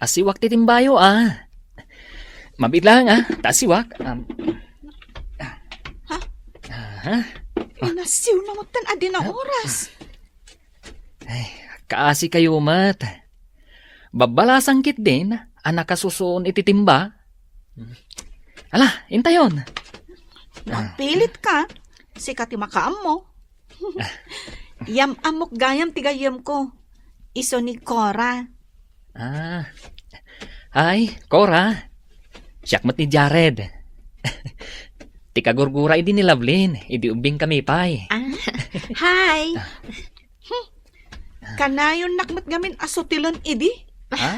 Asiwak ti timbayo, ah. Mabit lang, ah. Ta asiwak. Um, ha? Aha. Inasiw na mo tan adi na oras. Ay, kaasi kayo met. Babbalasang ketdin a nakasusuon iti timba. Ala, intayon. Agpilit ka, sika ti makaammo. Yam-ammok gayam ti gayyemko. Isu ni Cora. Ah. Hi, Cora. Siak met ni Jared. Ti kagurgura idi ni Lovelyn, idi ubbing kami pay. Ah, hi. Kanayonnak met ngamin a sutilen idi. Ha?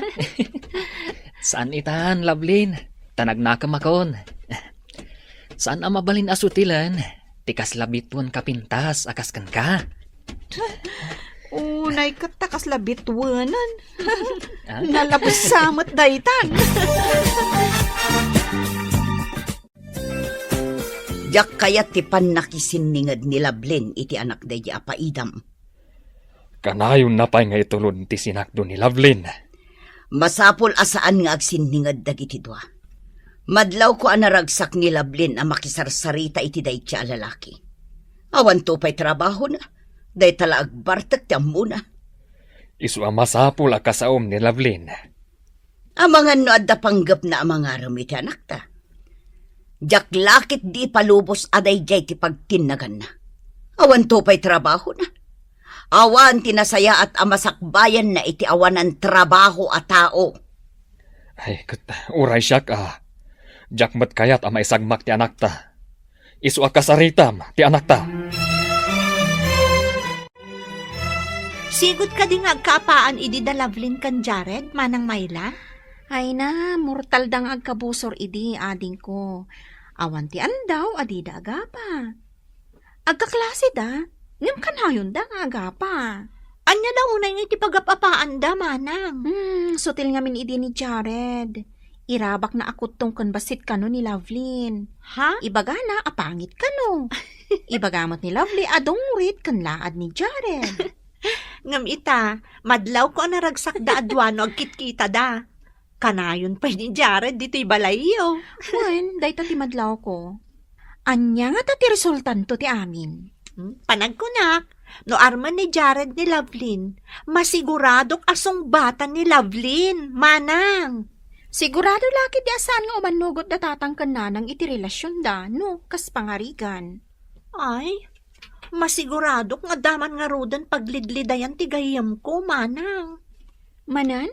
Saan itan, Lovelyn. Ta nagnakemakon. Saan a mabalin a sutilen ti kasla bituen kapintas a kas kenka. Unay ket ta kasla bituenen. Ha? Nalabsa met daytan. Diak kayat ti pannakisinninged ni Lovelyn iti anak daydi a paidam. Kanayonna pay nga itulod ti sinakdo ni Lovelyn. Masapul a saan nga agsinninged dagiti dua. Madlawko a naragsak ni Lovelyn a makisarsarita iti dayta a lalaki. Awanto pay trabahona, dayta la agbartek ti ammona. Isu a masapul a kasaom ni Lovelyn. Amangan no adda panggepna a mangarem iti anakta. Diak la ketdi ipalubos a daydiay ti pagtinnaganna. Awanto pay trabahona. Awan ti nasayaat a masakbayanna iti awanan trabaho a tao. Ay, ket uray siak a, diak met kayat a maisagmak ti anakta. Isu a kasaritam ti anakta. Sigud kadi nga agkaapaan idi da Lovelyn ken Jared, Manang Myla? Ay na, mortalda nga agkabusor idi, adingko. Awan ti aldaw a dida agapa. Agkaklaseda, ngem kanayonda nga agapa. Ania la unay nga iti pagap-apaanda, manang? Hmm, sutil ngamin idi ni Jared. Irabakna a kuttong ken bassit kano ni Lovelyn. Ha? Ibagana a pangit kano. Ibaga met ni Lovely a dungrit ken laad ni Jared. Ngem ita, madlawko a naragsakda a dua no agkitkitada. Kanayon pay ni Jared ditoy balayyo. Wen, dayta ti madlawko. Ania ngata ti resultanto ti amin? Hmm, panagkunak, no armen ni Jared ni Lovelyn, masiguradok a sungbatan ni Lovelyn, manang. Sigurado la ketdi a saan nga umannugot da tatang ken nanang iti relasionda, no, kas pangarigan. Ay, masiguradok nga adda man ngaruden paglidlidayan ti gayyemko, manang. Manen?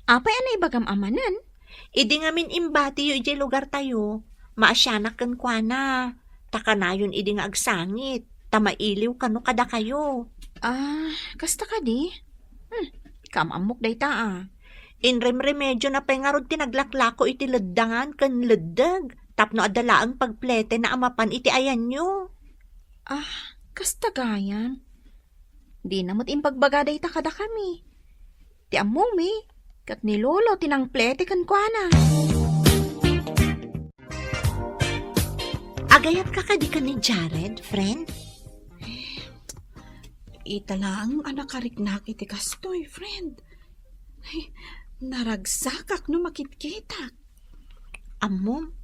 Apay a naibagam a manen? Idi ngamin imbatiyo idiay lugartayo, maasianak kenkuana. Ta kanayon idi nga agsangit, ta mailiw kano kadakayo. Ah, kasta kadi? Hmm, kaam-ammok dayta a. Inremremediona pay ngarud ti naglaklako iti leddangan ken leddeg tapno adda laeng pagpletena a mapan iti ayanyo. Ah, kasta gayam. Dina met imbagbaga dayta kadakami. Ti ammomi, ket ni Lolo ti nangplete kenkuana. Agayatka kadi ken ni Jared, friend? Ita laeng a nakariknak iti kastoy, friend. Ay, naragsakak no makitkitak. Ammom,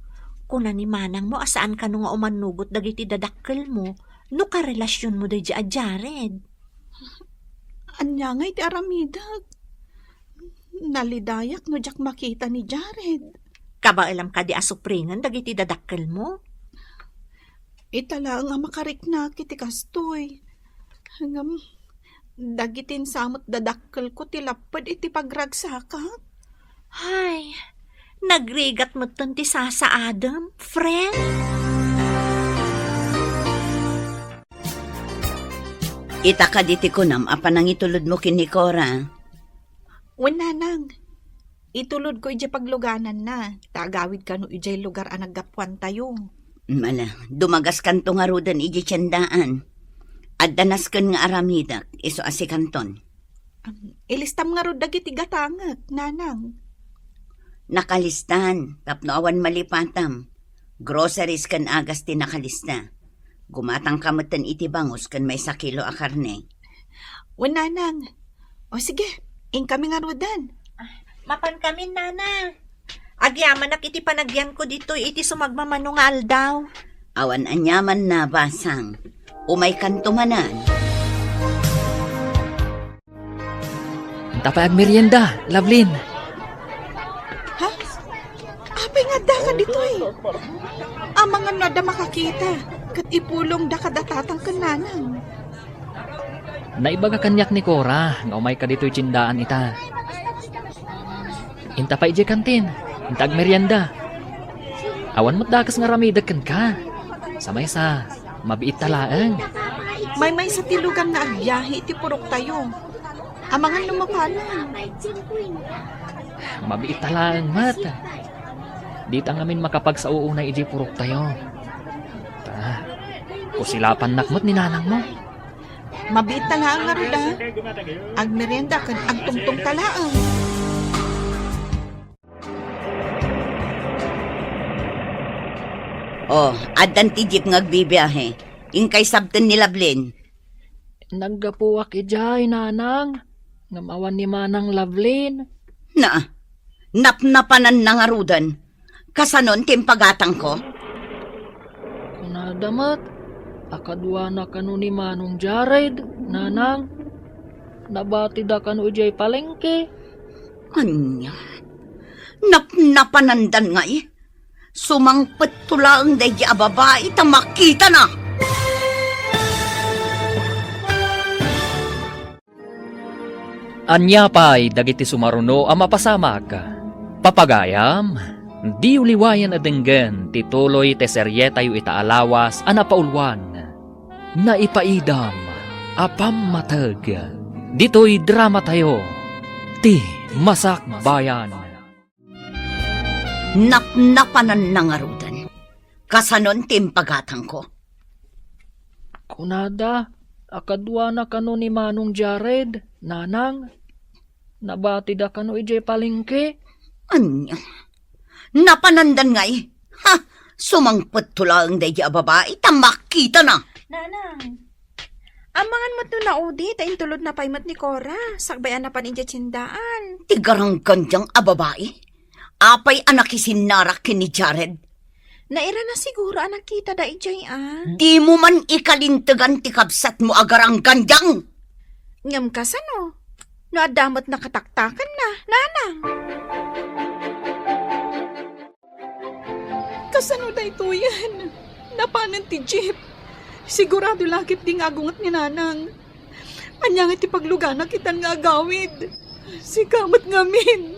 kuna ni manangmo a saan kano nga umannugot dagiti dadakkelmo no karelasionmo daydi a Jared. Ania ngay ti aramidek? Nalidayak no diak makita ni Jared. Kabaelam kadi a supringen dagiti dadakkelmo? Ita laeng a makariknak iti kastoy. Ngem, dagiti insamet dadakkelko ti lapped iti pagragsakak. Hay, nagrigat metten ti sasaadem, friend. Ita kadi ti kunam a panangitulodmo ken ni Cora? Wen, nanang. Itulodko idiay paglugananna, ta agawid kano idiay lugar a naggapuantayo. Ala, dumagaskanto ngaruden idiay tiendaan. Adda nasken nga aramidek, isu a sikanton. Am, ilistam ngarud dagiti gatangek, nanang. Nakalistan, tapno awan malipatam. Groceries ken agas ti nakalista. Gumatangka metten iti bangus ken maysa kilo a karne. Wen, nanang. O sige, inkami ngaruden. Ah, mapankamin, nanang. Agyamanak iti panagyanko ditoy iti sumagmamano nga aldaw. Awan aniamanna, basang. Umaykanto manen. Ita pay agmerienda, Lovelyn. Ha? Apay nga addaka ditoy? Amangan no adda makakita, ket ipulongda kada tatang ken nanang. Naibaga kaniak ni Cora nga umayka ditoy tiendaan ita. Ita pay idiay kantin, ita agmerienda. Awan met dakes nga aramidek kenka. Sa maysa, mabiitta laeng. Maymaysa ti lugan nga agbiahe iti puroktayo. Amangan no mapanon. Mabiitta laeng met. Dita ngamin makapagsao unay idiay puroktayo. Ta, kusilapannak met ni nanangmo. Mabiitta laeng ngarud a. Agmerienda ken agtungtongta laeng. O, addan ti jeep nga agbibiahe. Inkay sabten ni Lovelyn. Naggapuak idiay, nanang. Ngem awan ni Manang Lovelyn. Na, napnapananna ngaruden. Kasanon ti impagatangko? Kunada met a kaduana kano ni Manong Jared, nanang. Nabatida kano idiay palengke. Ania? Napnapanandan ngay? Sumangpetto laeng daydi a babai ta makitana. Ania pay dagiti sumaruno a mapasamak? Papagayam, diyo liwayan a denggen ti tuloy ti serietayo ita a lawas a napauluan, Naipaidam a Pammateg. Ditoy dramatayo, Ti Masakbayan. Napnapananna ngaruden. Kasanon ti impagatangko? Kunada a kaduana kano ni Manong Jared, Nanang. Nabatida kano idiay palengke? Ania? Napanandan ngay? Ha? Sumangpetto laeng daydi a babai, ta makitana. Nanang, amangan met no naudi, ta intulodna pay met ni Cora, sakbay a napan idiay tiendaan. Ti garanggandiang a babai? Apay a nakisinnarak ken ni Jared? Nairana siguro a nakitada idiay a. Dimo man ikalintegan ti kabsatmo a garanggandiang. Ngem kasano? No adda met nakataktakenna, Nanang. Kasano daytoyen? Napanen ti jeep. Sigurado la ketdi nga agunget ni Nanang. Ania nga ti paglugana itan nga agawid? Sika met ngamin.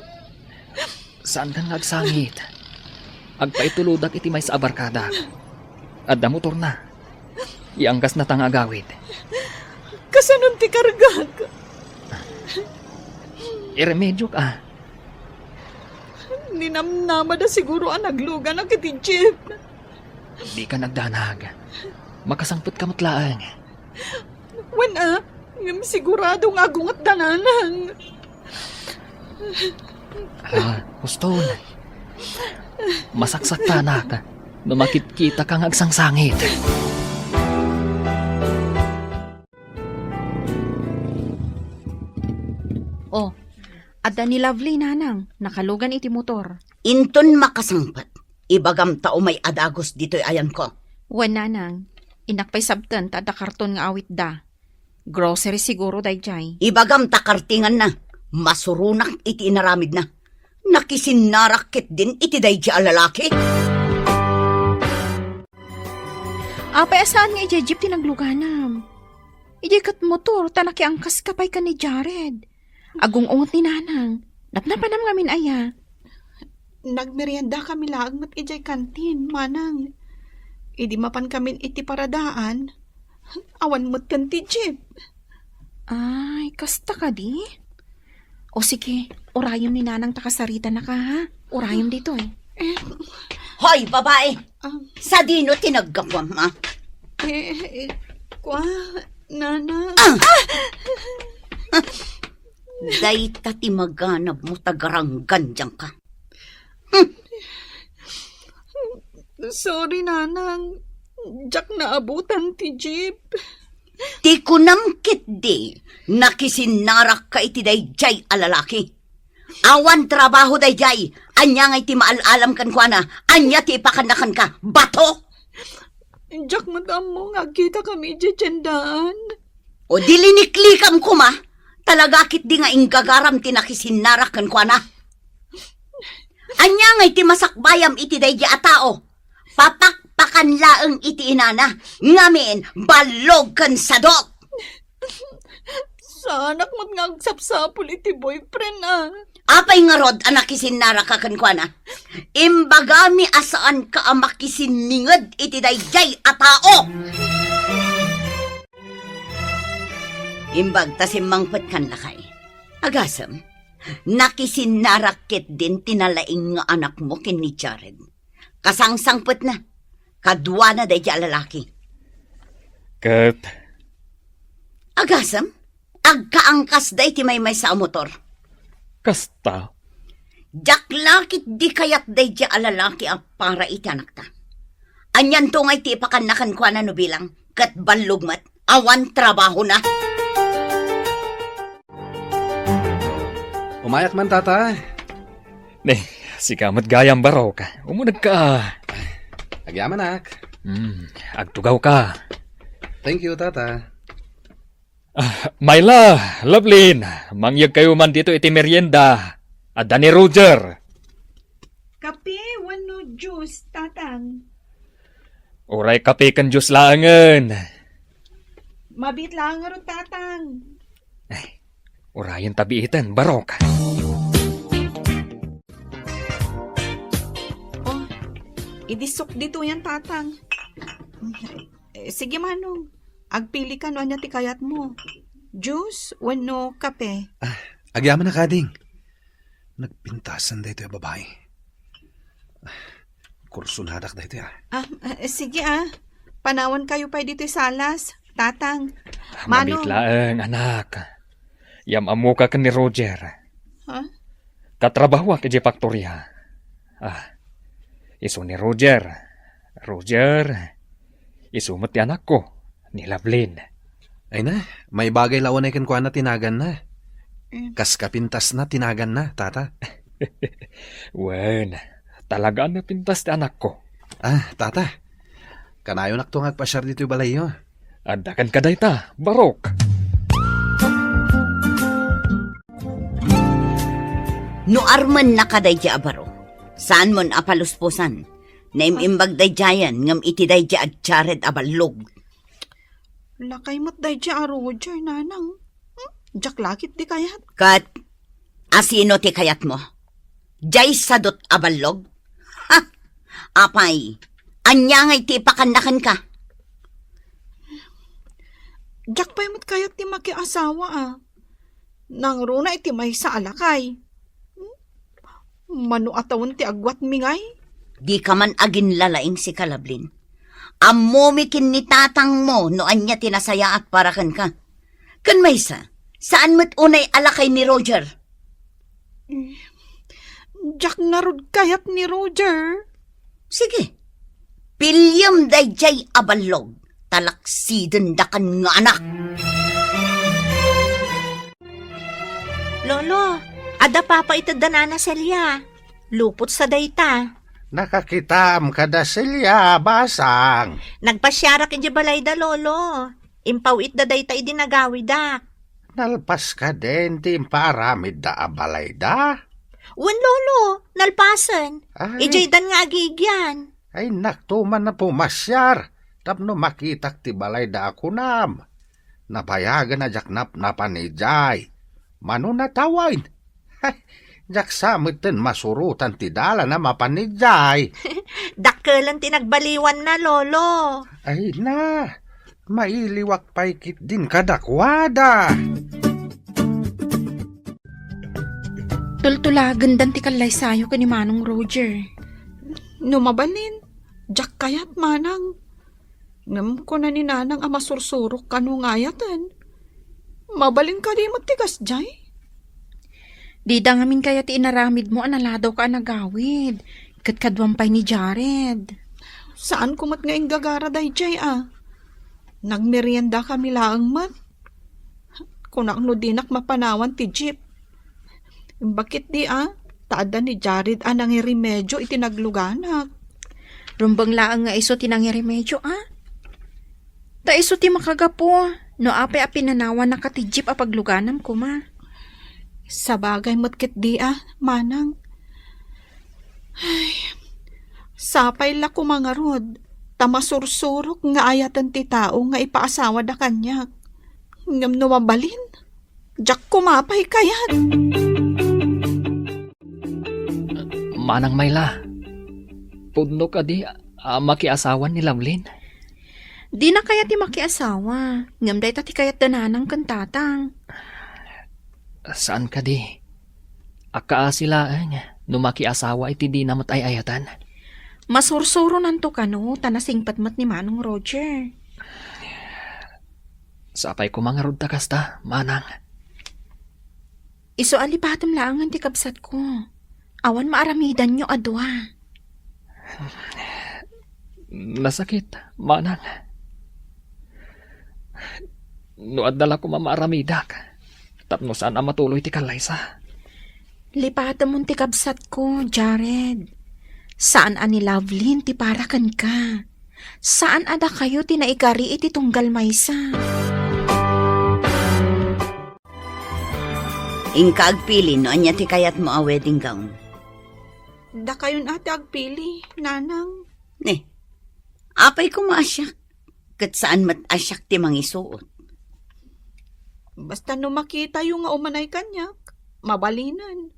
Saankan nga agsangit. Agpaitulodak iti maysa a barkada. Adda motorna. Ianggasna ta nga agawid. Kasanon ti kargak? Iremedioka. Ninamnamada siguro a nagluganak iti jeep. Dika nagdanag. Makasangpetka met laeng. Wen a, ngem sigurado nga agungetda, Nanang. Ah, huston. Masaksaktanak no makitkitaka nga agsangsangit. Oh, adda ni Lovely, Nanang. Nakalugan iti motor. Inton makasangpet, ibagam ta umay a dagus ditoy ayanko. Wen, Nanang. Innak pay sabten ta adda karton nga awitda. Grocery siguro daydiay. Ibagam ta kartinganna. Masuronak iti inaramidna. Nakisinnarak ketdin iti daydi a lalaki. Apay a saan nga idiay jeep ti nagluganam? Idiay ket motor ta nakiangkaska pay ken ni Jared. Agung-unget ni Nanang. Napnapanam ngamin aya? Nagmeriendakami laeng met idiay kantin, Manang. Idi mapankamin iti paradaan, awan met ken ti jeep. Ay, kasta kadi? O sige, urayem ni Nanang ta kasaritanaka, ha? Urayem ditoy. Eh. Hoy, babae! Ah. Sadino ti naggapuam, ha? Eh, eh, kua, Nanang. Ah! Dayta ti maganabmo ta garanggandiangka. Hmm. Sorry, Nanang. Diak naabutan ti jeep. Ti kunam ketdi, nakisinnarakka iti daydiay a lalaki. Awan trabaho daydiay, ania ngay ti maal-alam kenkuana? Ania ti ipakanna kenka? Bato? Diak met ammo nga agkitakami idiay tiendaan. O di liniklikam koma, talaga ketdi nga inggagaram ti nakisinnarak kenkuana. Ania ngay ti masakbayam iti daydi a tao? Papakpakan laeng iti inana, ngamin ballog ken sadot. Saanak met nga agsapsapul iti boyfriend, ah. Apay ngarud a nakisinnaraka kenkuana? Imbagami a saanka a makisinninged iti daydiay a tao. Imbag ta simmangpetkan lakay. Agasem, nakisinnarak ketdin ti nalaing nga anakmo ken ni Jared. Kasangsangpetna, kaduana daydi a lalaki. Ket? Agasem, agkaangkasda iti maymaysa a motor. Kasta? Diak la ketdi kayat daydi a lalaki a para iti anakta. Anianto ngay ti ipakanna kenkuana no bilang, ket ballog met, awan trabahona. Umayak man, Tata. Ne, sika met gayam, Barok. Umunegka. Agyamanak. Hmm, agtugawka. Thank you, Tata. Ah, Myla, Lovelyn, mangyegkayo man dito iti merienda. Adda ni Roger. Kape wenno juice, Tatang? Uray kape ken juice laengen. Mabiit laeng ngarud, Tatang. Ay, urayen ta biiten, Barok. Oh, idisok ditoyen, Tatang. Eh, sige, Manong. Agpili ka no ania ti kayatmo. Juice wenno kape? Ah, agyamanak, ading. Nagpintasan daytoy a babai. Kursonadak daytoy, ah. Ah, eh, sige, ah. Panawankayo pay ditoy salas, Tatang. Manong. Mamit laeng, anak. Yam-ammoka ken ni Roger. Ha? Katrabahoak idiay faktoria. Ah, isu ni Roger. Roger, isu met ti anakko, ni Lovelyn. Ay na, maibagay la unay kenkuana ti naganna. Mm. Kas kapintasna ti naganna, tata. Wen, talaga a napintas ti anakko. Ah, tata, kanayonakto nga agpasiar ditoy balayyo. Adda kenka dayta, barok. No armennaka daydiay a baro, saanmon a palusposan. Naim-imbag daydiayen ngem iti daydiay a Jared a ballog. Lakay met daydiay a Roger, nanang. Hmm? Diak la ketdi kayat. Ket asino ti kayatmo? Diay sadot a ballog? Ha! Apay, ania ngay ti ipakanna kenka? Diak pay met kayat ti makiasawa, a. Nangruna iti maysa a lakay. Hmm? Mano a tawen ti agwatmi ngay? Dika man aginlalaing, sika, Lovelyn. Ammomi ken ni tatangmo no ania ti nasayaat para kenka. Ken maysa, saan met unay a lakay ni Roger? Diak ngarud kayat ni Roger. Sige, piliem daydiay a ballog, ta laksidendakan nga anak. Lolo, adda papa iti da Nana Celia. Lupotsa dayta. Nakakitaam kada Celia, basang. Nagpasiarak idiay balayda, Lolo. Impaw-itda dayta idi nagawidak. Nalpas kadin ti impaaramidda a balayda? Wen, Lolo, nalpasen. Ay. Idiaydan nga agigian. Ay, nakto man a pumasiar tapno makitak ti balayda a kunam. Nabayagen a diak napnapan idiay. Mano natawen? Diak sa metten masurotan ti dalan a mapan idiay. Dakkelen ti nagbaliwanna, Lolo. Ay na, mailiwak pay ketdin kadakuada. Tultulagendan ti kallaysayo ken ni Manong Roger. No mabalin, diak kayat, manang. Ngem kuna ni nanang a masursurok kano nga ayaten. Mabalin kadi met ti kasdiay? Dida ngamin kayat ti inaramidmo a naladawka a nagawid, ket kaduam pay ni Jared. Saanko met nga inggagara daydiay a. Nagmeriendakami laeng met. Kunak no dinak mapanawan ti jeep. Imbag ketdi a, ta adda ni Jared a nangiremedio iti nagluganak. Rumbeng laeng nga isu ti nangiremedio a. Ta isu ti makagapu, no apay a pinanawannaka ti jeep a pagluganam koma. Sabagay met ketdi a, manang. Ay, sapay la koma ngarud, ta masursurok nga ayaten ti tao nga ipaasawada kaniak. Ngem no mabalin, diak koma pay kayat. Manang Myla, pudno kadi a makiasawan ni Lovelyn? Dina kayat ti makiasawa, ngem dayta ti kayat da nanang ken tatang. Saan kadi? Agkaasi laeng no makiasawa iti dina met ay-ayatan. Masursuronanto kano ta nasingpet met ni Manong Roger. Sapay koma ngarud ta kasta, manang. Isu a lipatem laengen ti kabsatko. Awan maaramidanyo a dua. Nasakit, manang. No adda la koma maaramidak, tapno saan a matuloy ti kallaysa. Lipatemon ti kabsatko, Jared. Saan a ni Lovelyn ti para kenka. Saan a dakayo ti naikari iti tunggal maysa. Inka agpili no ania ti kayatmo a wedding gown. Dakayon a ti agpili, nanang. Ne, apay koma a siak, ket saan met a siak ti mangisuot. Basta no makitayo nga umanay kaniak, mabalinen.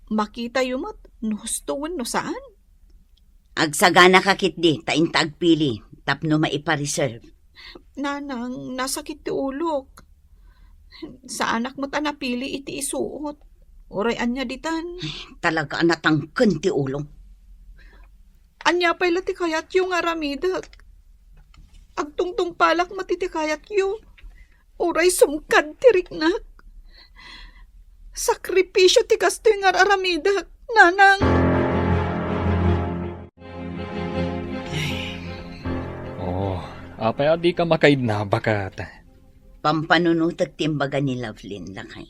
Makitayo met no husto wenno saan. Agsaganaka ketdi ta inta agpili tapno maipa-reserve. Nanang, nasakit ti ulok. Saanak met a napili iti isuot. Uray ania ditan? Ay, talaga a natangken ti ulong. Ania pay la ti kayatyo nga aramidek? Agtungtungpalak met iti kayatyo. Uray sumkad ti riknak. Sakripisio ti kastoy nga ar-aramidek, nanang. Oh, apay a dika makaidna, baket? Pampanunotek ti imbaga ni Lovelyn, lakay.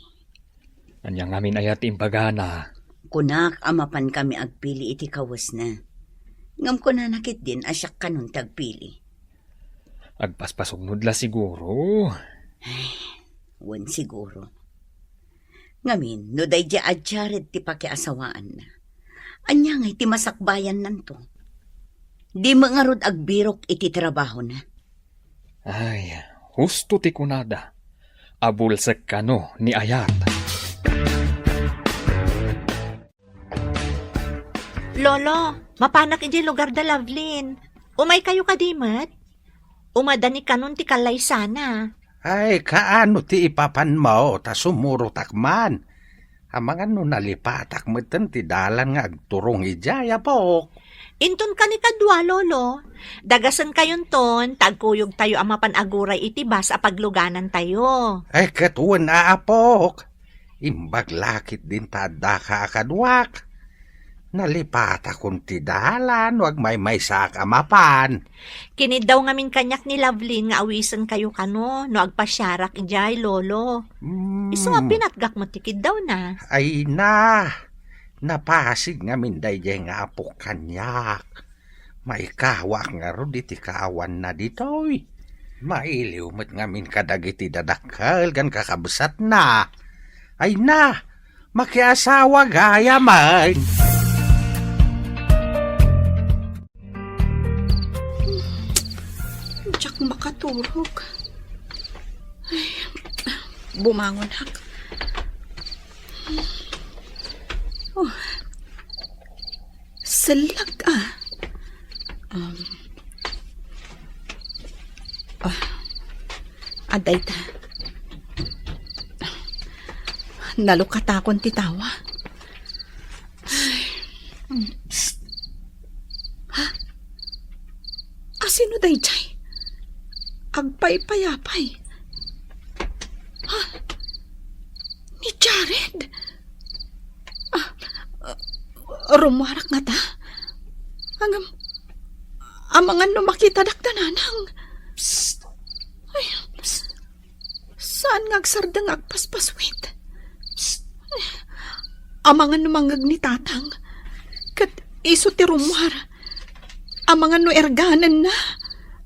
Ania ngamin aya ti imbagana? Kunak a mapankami agpili iti kawesna. Ngem kunana ketdin a siak kanon ti agpili. Agpaspasuknod la siguro. Ay, wen siguro. Ngamin, no daydiay a Jared ti pakiasawaanna, ania ngay ti masakbayannanto? Di met ngarud agbirok iti trabahona. Ay, husto ti kunada. Abulsek kano ni ayat. Lolo, mapanak idiay lugar da Lovelyn. Umaykayo kadi met? Umadani kanon ti kallaysana. Ay, kaano ti ipapanmo ta sumurotak man? Amangan no nalipatak metten ti dalan nga agturong idiay, apok. Inton kanikadua, Lolo. Dagasenkayonton, ta agkuyogtayo a mapan aguray iti bus a pagluganantayo. Ay, ket wen a, apok. Imbag la ketdin ta addaka a kaduak. Nalipatakon ti dalan no agmaymaysaak a mapan. Kiniddaw ngamin kaniak ni Lovelyn nga awisenkayo kano no agpasiarak idiay, Lolo. Mm. Isu a pinatgak met ti kiddawna. Ay na, napasig ngamin daydiay nga apok kaniak. Maikawaak ngarud iti kaawanna ditoy. Mailiw met ngamin kadagiti dadakkel ken kakabsatna. Ay na, makiasawa gayamen. Diak makaturog. Ay, bumangonak. Oh. Sellag, ah. Um, ah, adda ita. Nalukatakon ti tawa. Ay, mm. Psst. Ha? Asino daydiay? Agpaypayapay. Ha? Ni Jared? Ah, ah, rummuarak ngata? Ngem, amangan no makitadak da nanang. Psst. Ay, psst. Saan nga agsardeng nga agpaspaswit? Psst. Amangan no mangngeg ni tatang. Ket isu ti rummuar. Amangan no erganenna.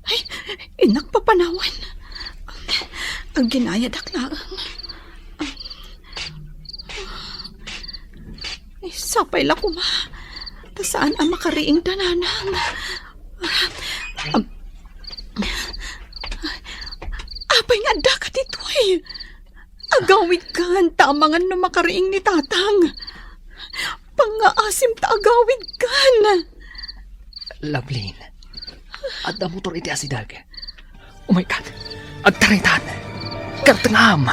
Ay, innak papanawen. Agginayadak laeng. Ay, sapay la koma. Ta saan a makariing da nanang. Am-, apay nga addaka ditoy? Agawidkan ta amangan no makariing ni tatang. Pangngaasim ta agawidkan. Lovelyn, adda motor iti asideg. Umaykan, agtaraytan. Kartengam.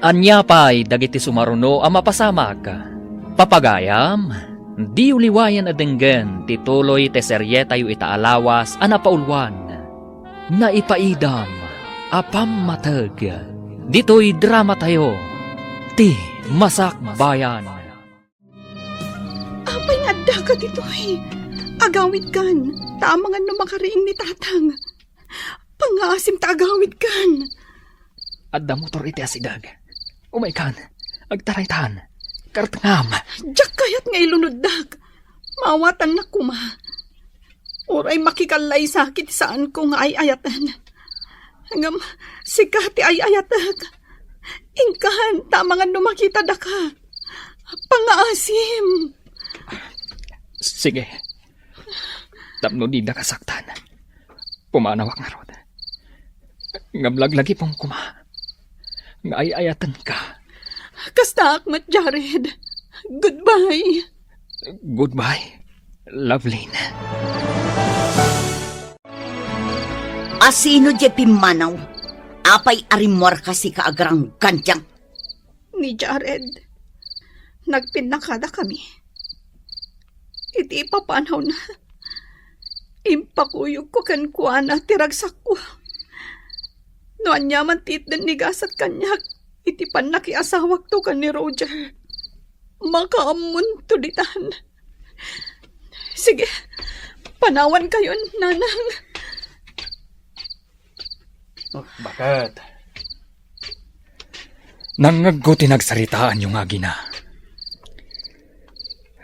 Ania pay dagiti sumaruno a mapasamak? Papagayam, diyo liwayan a denggen ti tuloy ti serietayo ita a lawas a napauluan, Naipaidam a Pammateg. Ditoy dramatayo, ti Masakbayan. Apay nga addaka ditoy? Agawidkan, ta amangan no makariing ni tatang. Pangngaasim ta agawidkan. Adda motor iti asideg. Umaykan, agtaraytan. Kartengam. Diak kayat nga ilunoddak. Maawatannak koma. Uray makikallaysa ket saanko nga ay-ayaten. Ngem sika ti ay-ayatek. Inkan, ta amangan no makitadaka. Pangngaasim. Sige. Tapno dida kasaktan, pumanawak ngarud. Ngem laglagipem koma nga ay-ayatenka. Kastaak met, Jared. Goodbye. Goodbye, Lovelyn. Asino diay pimmanaw? Apay a rimmuarka sika agranggandiang? Ni Jared. Nagpinnakadakami. Iti ipapanawna, impakuyogko kenkuana ti ragsakko. No aniaman ti itden ni gasat kaniak iti pannakiasawakto ken ni Roger, makaammonto ditan. Sige, panawankayon, nanang. Baket. Nangngegko ti nagsaritaanyo nga agina.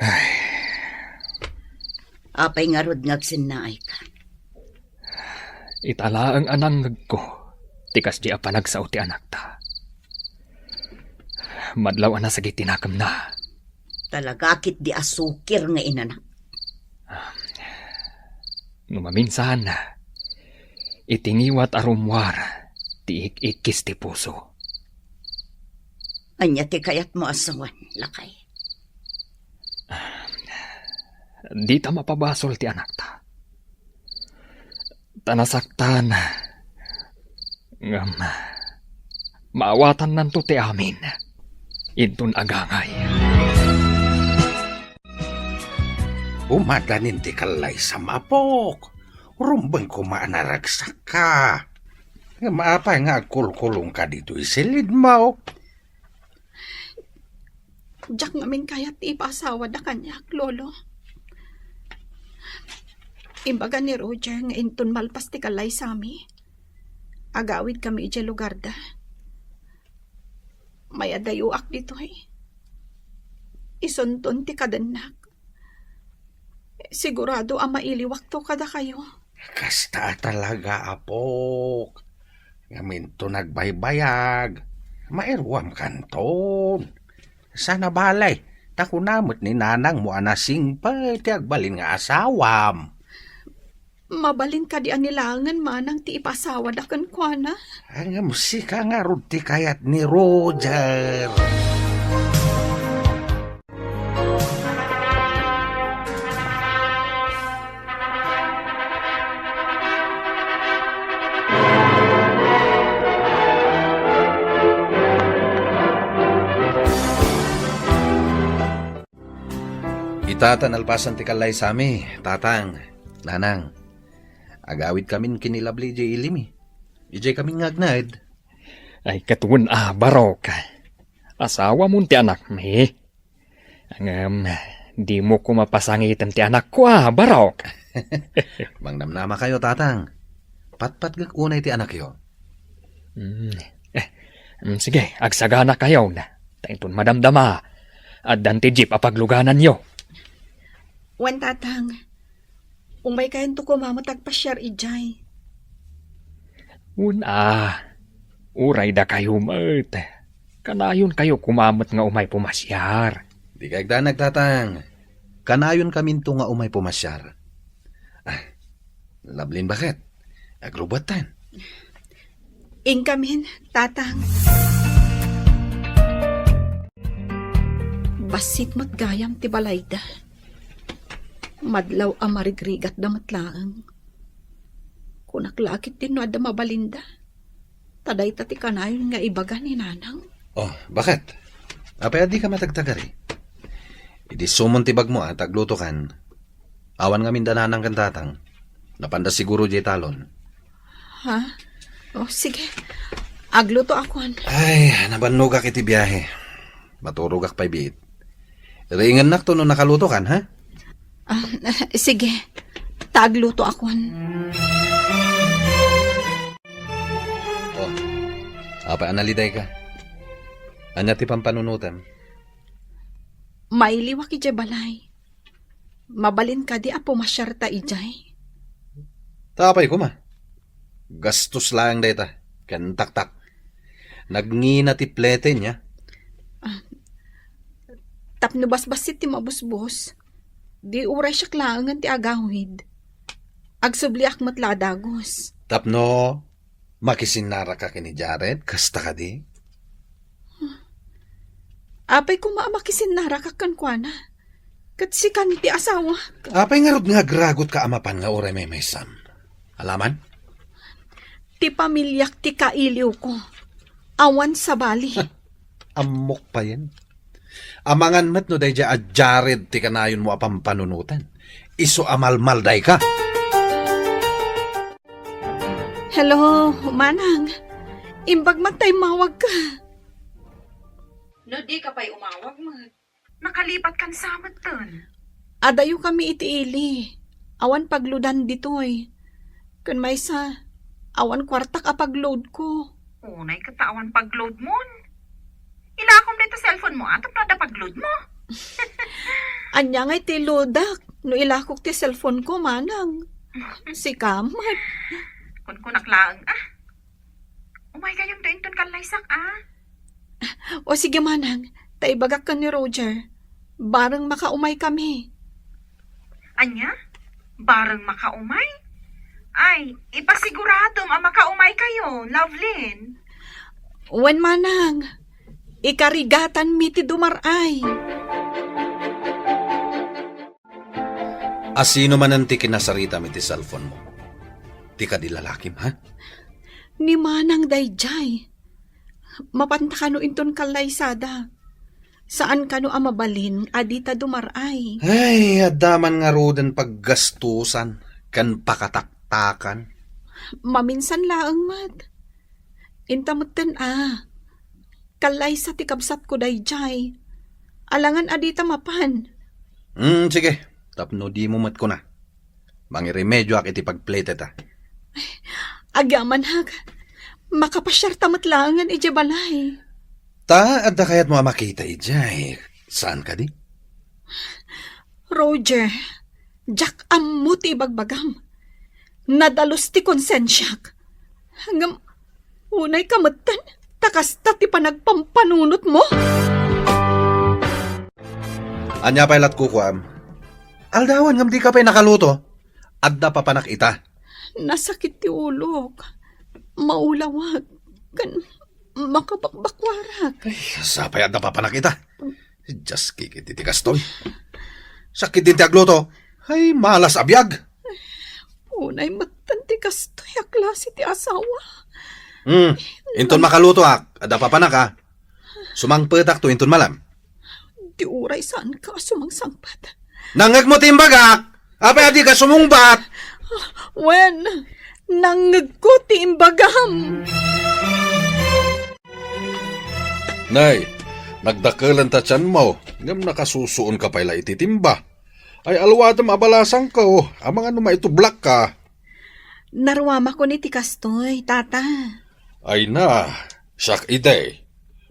Ay. Apay ngarud nga agsennaayka? Ita laeng a nangngegko ti kasdi a panagsao ti anakta. Madlaw a nasagiti nakemna. Talaga ketdi a sukir nga inanak. No maminsan, iti ngiwat a rummuar ti ik-ikkis ti puso. Ania ti kayatmo a sawen, lakay? Dita mapabasol ti anakta. Ta nasaktan. Ngem, maawatannanto ti amin. Inton agangay. Umadanin ti kallaysam, apok. Rumbeng koma a naragsakka. Ngem apay nga agkulkulongka ditoy silidmo? Diak ngamin kayat ti ipaasawada kaniak, Lolo. Imbaga ni Roger nga inton malpas ti kallaysami, agawidkami idiay lugarda. Mayadayoak ditoy. Isunton ti kadennak. Sigurado a mailiwakto kadakayo. Kasta a talaga, apok. Ngem inton nagbaybayag, mairuamkanton. Sana balay, ta kuna met ni nanangmo a nasingpet ti agbalin nga asawam. Mabalin kadi a ni laengen manang ti ipasawada kenkuana? Ngem sika ngarud ti kayat ni Roger. Ita ta nalpasan ti kallaysami, tatang, nanang. Agawidkamin ken ni Lovely idiay ilimi. Idiaykamin nga agnaed. Ay, ket wen a, barok. Asawamon ti anakmi. Ngem, dimo koma pasangiten ti anakko a, barok. Mangnamnamakayo, tatang. Patpatgek unay ti anakyo. Mm. Eh, mm, sige, agsaganakayon. Ta inton madamdama, addan ti jeep a paglugananyo. Wen, tatang. Umaykayonto koma met agpasiar idiay. Wen a, uray dakayo met. Kanayonkayo koma met nga umay pumasiar. Dika agdanag, tatang. Kanayonkaminto nga umay pumasiar. Ah, Lovely, baket? Agrubuattan. Inkamin, tatang. Bassit met gayam ti balayda. Madlaw a marigrigatda met laeng. Kunak la a ketdin no adda mabalinda. Ta dayta ti kanayon nga ibaga ni nanang. Oh, baket? Apay a dika matagtagari? Idi sumon ti bagmo a ta aglutokan. Awan ngamin da nanang ken tatang. Napanda siguro diay talon. Ha? Oh, sige. Aglutoakon. Ay, nabannogak iti biahe. Maturogak pay biit. Riingennakto no nakalutokan, ha? Ah, sige. Ta aglutoakon. Oh, apay a nalidayka? Ania ti pampanunotem? Mailiwak idiay balay. Mabalin kadi a pumasiarta idiay? Ta apay koma? Gastos laeng dayta, ken taktak. Nagngina ti plete, nia? Ah, tapno basbassit ti mabusbos, di uray siak laengen ti agawid. Agsubliak met la a dagus. Tapno makisinnaraka ken ni Jared, kasta kadi? Apay koma a makisinnaraka kenkuana? Ket sikan ti asawak. Apay ngarud nga agragutka a mapan nga uray maymaysam? Alaman? Ti pamiliak ti kailiwko. Awan sabali. Ammok payen. Amangan met no daydiay a Jared ti kanayonmo a pampanunoten. Isu a malmaldayka. Hello, Manang. Imbag man ta immawagka. No dika pay umawag met, nakalipat kan sa metten. Adayo kami iti ili. Awan pagludan ditoy. Ken maysa, awan kuartak a pagloadko. Unay ket ta awan pagloadmon. Ilakom dayta cellphone mo, a, tapno adda pagload mo. Ania ngay ti loadak no ilakok ti cellphone ko, Manang? Sika met. Kunkunak laeng, a. Umaykayonto inton kallaysak, a. O sige, Manang, ta ibagak ken ni Roger. Bareng makaumay kami. Ania? Bareng makaumay? Ay, ipasiguradom a makaumaykayo, Lovelyn. Wen, Manang, ikarigatanmi ti dumar-ay. A, sino manen ti kinasaritam iti cellphone mo? Ti kadi lalakim, ha? Ni Manang daydiay. Mapanta kano inton kallaysada. Saan kano a mabalin a dita dumar-ay. Ay, adda man ngaruden paggastusan ken pakataktakan. Maminsan laeng met. Inta metten a, kallaysa ti kabsatko daydiay. Alangan a dita mapan. Hmm, sige. Tapno dimo met kuna. Mangiremedioak iti pagpletet, a. Agyamanak, makapasiarta met laengen idiay balay. Ta, adda kayatmo a makita idiay. Saan kadi? Roger, diak ammo ti ibagbagam. Nadalus ti konsensiak. Ngem, unayka metten, ta kasta ti panagpampanunotmo? Ania pay lat kukuam? Aldawen ngem dika pay nakaluto. Adda papanak ita. Nasakit ti ulok. Maulawak. Ken makabakbakwarak. Ay, sapay adda papanak ita. Dios, kikit iti kastoy. Sakit din ti agluto. Ay, malas a biag. Unay metten ti kastoy a klase ti asawa. Hmm, inton makalutoak, adda papanak, a. Sumangpetakto inton malem. Di uray saanka a sumangsangpet. Nangngegmo ti imbagak! Apay a dika sumungbat? Wen, nangngegko ti imbagam. Nay, nagdakelen ta tianmo, ngem nakasusuonka pay la iti timba. Ay, alwadem a balasangko, amangan no maitublakka. Naruamakon iti kastoy, tata. Ay na, siak idi,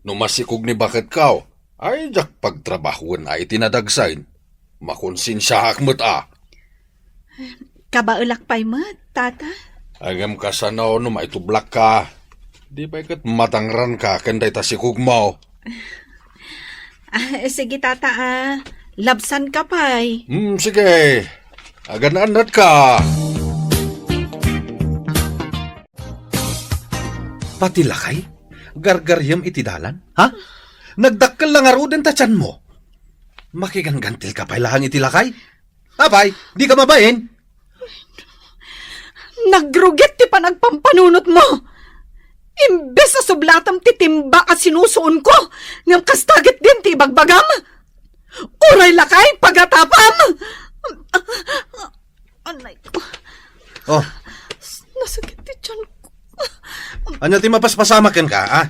no masikog ni baketko, ay diak pagtrabahoen a iti nadagsen. Makonsensiaak met a. Kabaelak pay met, tata. Ngem kasano no maitublakka? Di pay ket matangranka ken dayta sikogmo. Ah, sige, tata, a. Labsanka pay. Hmm, sige. Agan-annatka. Pati lakay, gargariem iti dalan, ha? Nagdakkel la ngaruden ta tianmo. Makiganggantilka pay laeng iti lakay? Apay, dika mabain? Nagrugit ti panagpampanunotmo. Imbes a sublatam ti timba a sinusuonko, ngem kasta ketdin ti ibagbagam. Uray lakay, pagatapam! Anay ko. Oh. Nasakit ti tiyan ko. Ania ti mapaspasamak kenka, a?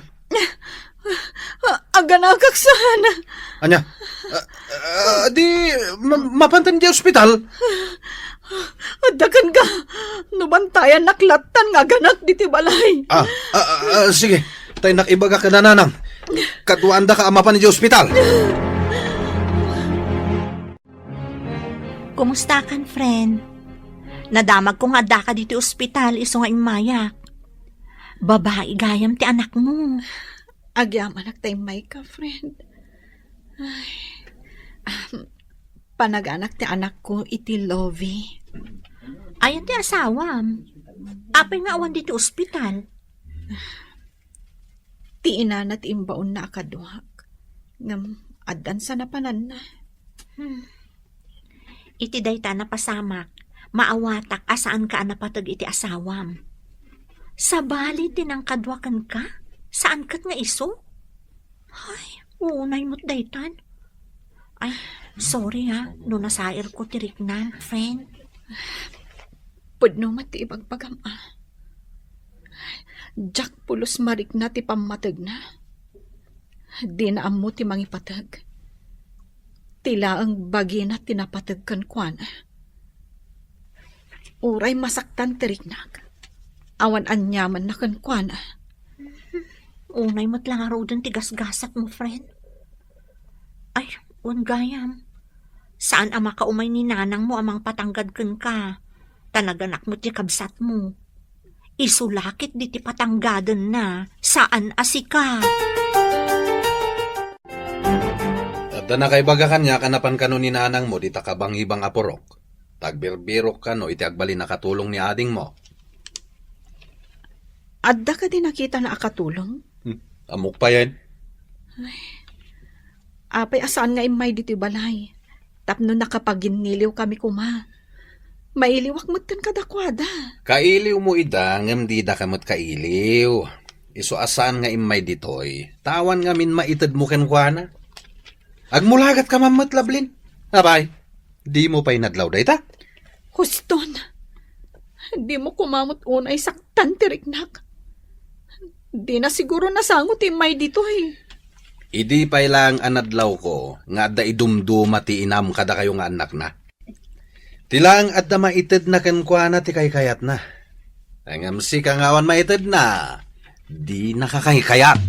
Aganakak saan. Ania? Ah, ah, di, ma-, mapantan di ospital? Adda kenka. No bantayanak lattan nga aganak diti balay. Ah, ah, ah, ah, sige. Tay nakibaga ka na, nanang. Kaduaandaka a mapan di ospital. Kumustakan, friend? Nadamagko nga addaka ditoy ospital isu nga immayak. Babai gayam ti anakmo. Agyamanak ta immayka, friend. Ay, ahem, panaganak ti anakko iti Lovie. Ayan ti asawam? Apay nga awan ditoy ospital? Ti inana ti imbaonna a kaduak, ngem addan sa napananna. Hmm. Iti dayta a napasamak, maawatak a saanka a napateg iti asawam. Sabali ti nangkadua kenka, saan ket nga isu? Ay, unay met daytan. Ay, sorry ha, no nasairko ti riknam, friend. Pudno met ti ibagbagam, a. Diak pulos marikna ti pammategna. Dina ammo ti mangipateg. Ti laeng bagina ti napateg kenkuana. Uray masaktan ti riknak, awan aniamanna kenkuana. Unay met la ngaruden ti gasgasatmo, friend. Ay, wen gayam. Saan a makaumay ni nanangmo a mangpatanggad kenka, ta naganak met ti kabsatmo. Isu la ketdi ti patanggadenna, saan a sika. Adda nakaibaga kaniak a napan kano ni nanangmo dita kabangibang a purok. Ta agbirbirok kano iti agbalin a katulong ni adingmo. Adda kadi nakitana a katulong? Hmm, ammok payen. Apay a saan nga immay ditoy balay? Tapno nakapaginniliw kami koma. Mailiwak metten kadakuada. Kailiwmo ida, ngem didaka met kailiw. Isu a saan nga immay ditoy, ta awan ngamin maitedmo kenkuana. Agmulagatka man met, Lablin. Apay, dimo pay nadlaw dayta? Huston, dimo koma met unay saktan ti riknak. Dina siguro nasango ti immay ditoy. Idi pay laeng a nadlawko nga adda idumduma ti inam kadakayo nga annakna. Ti laeng adda maitedna kenkuana ti kaykayatna. Ngem sika nga awan maitedna, dinaka kaykayat.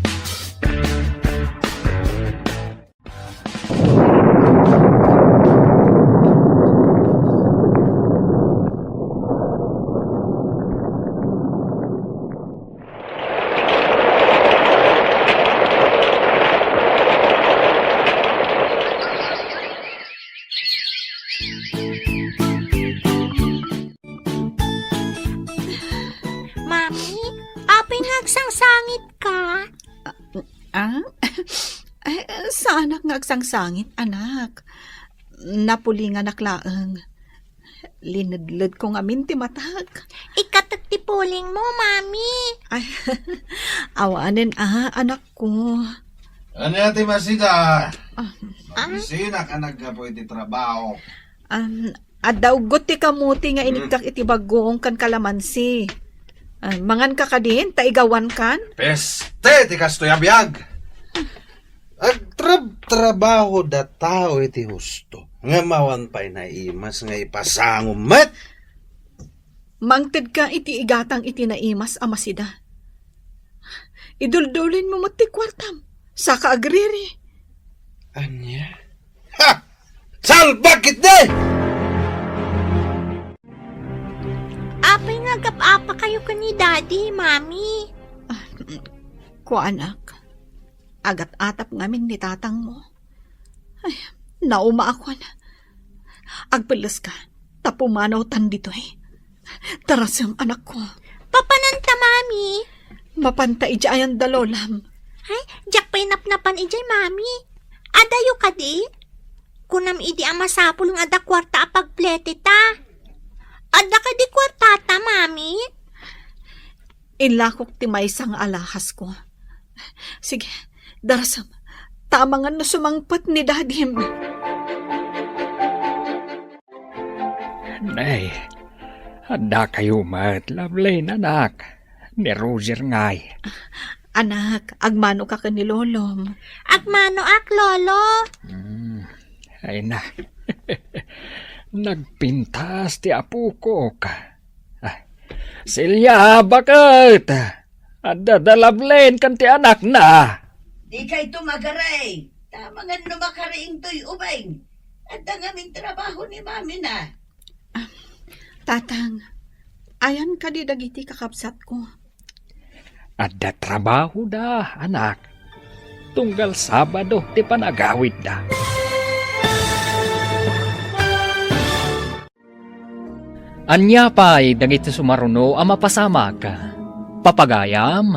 Mami, apay nga agsangsangitka? Ah? Ay, saanak nga agsangsangit, anak. Napulinganak laeng. Linedledko ngamin ti matak. Ikatek ti pulingmo, Mami. Ay, awanen a, anakko. Ania ti masida? Ah. Mabisinak a naggapu iti trabaho. Um, adda uggot ti kamuti nga Hmm. inikkak iti bagong ken kalamansi. Ah, manganka kadin, ta igawankan? Peste ti kastoy a biag! Agtrab-trabaho da tao iti husto, ngem awan pay naimas nga ipasango met. Mangtedka iti igatang iti naimas a masida. Iduldulinmo met ti kuartam, saka agriri. Ania? Ha! Salbag ketdi! Apay nga agap-apakayo ken ni Daddy, Mami? Ah, kuanak, agat-atap ngamin ni tatangmo. Ay, naumaakon. Agpelleska, ta pumanawtan ditoy. Darasem, anakko. Papananta, Mami? Mapanta idiay ayan da lolam. Ay, diak pay napnapan idiay, Mami. Adayo kadi? Kunam idi a masapul nga adda kuarta a pagpleteta. Adda kadi kuartata, Mami? Inlakok ti maysa nga alahasko. Sige, darasem. Ta amangan no sumangpet ni Dadim. Nay, addakayo met, Loveline, anak. Ni Roger ngay. Anak, agmanoka ken ni Lolom. Agmanoak, Lolo. Hmm, ay na. Nagpintas ti apokok. Ah, Celia, baket? Adda da Loveline ken ti anakna. Dikayto magaray. Ta amangan no makariingtoy ubing. Adda ngamin trabaho ni mamina. Ah, Tatang, ayan kadi dagiti kakabsatko? Adda trabahoda, anak. Tunggal Sabado ti panagawidda. Ania pay dagiti sumaruno a mapasamak? Papagayam,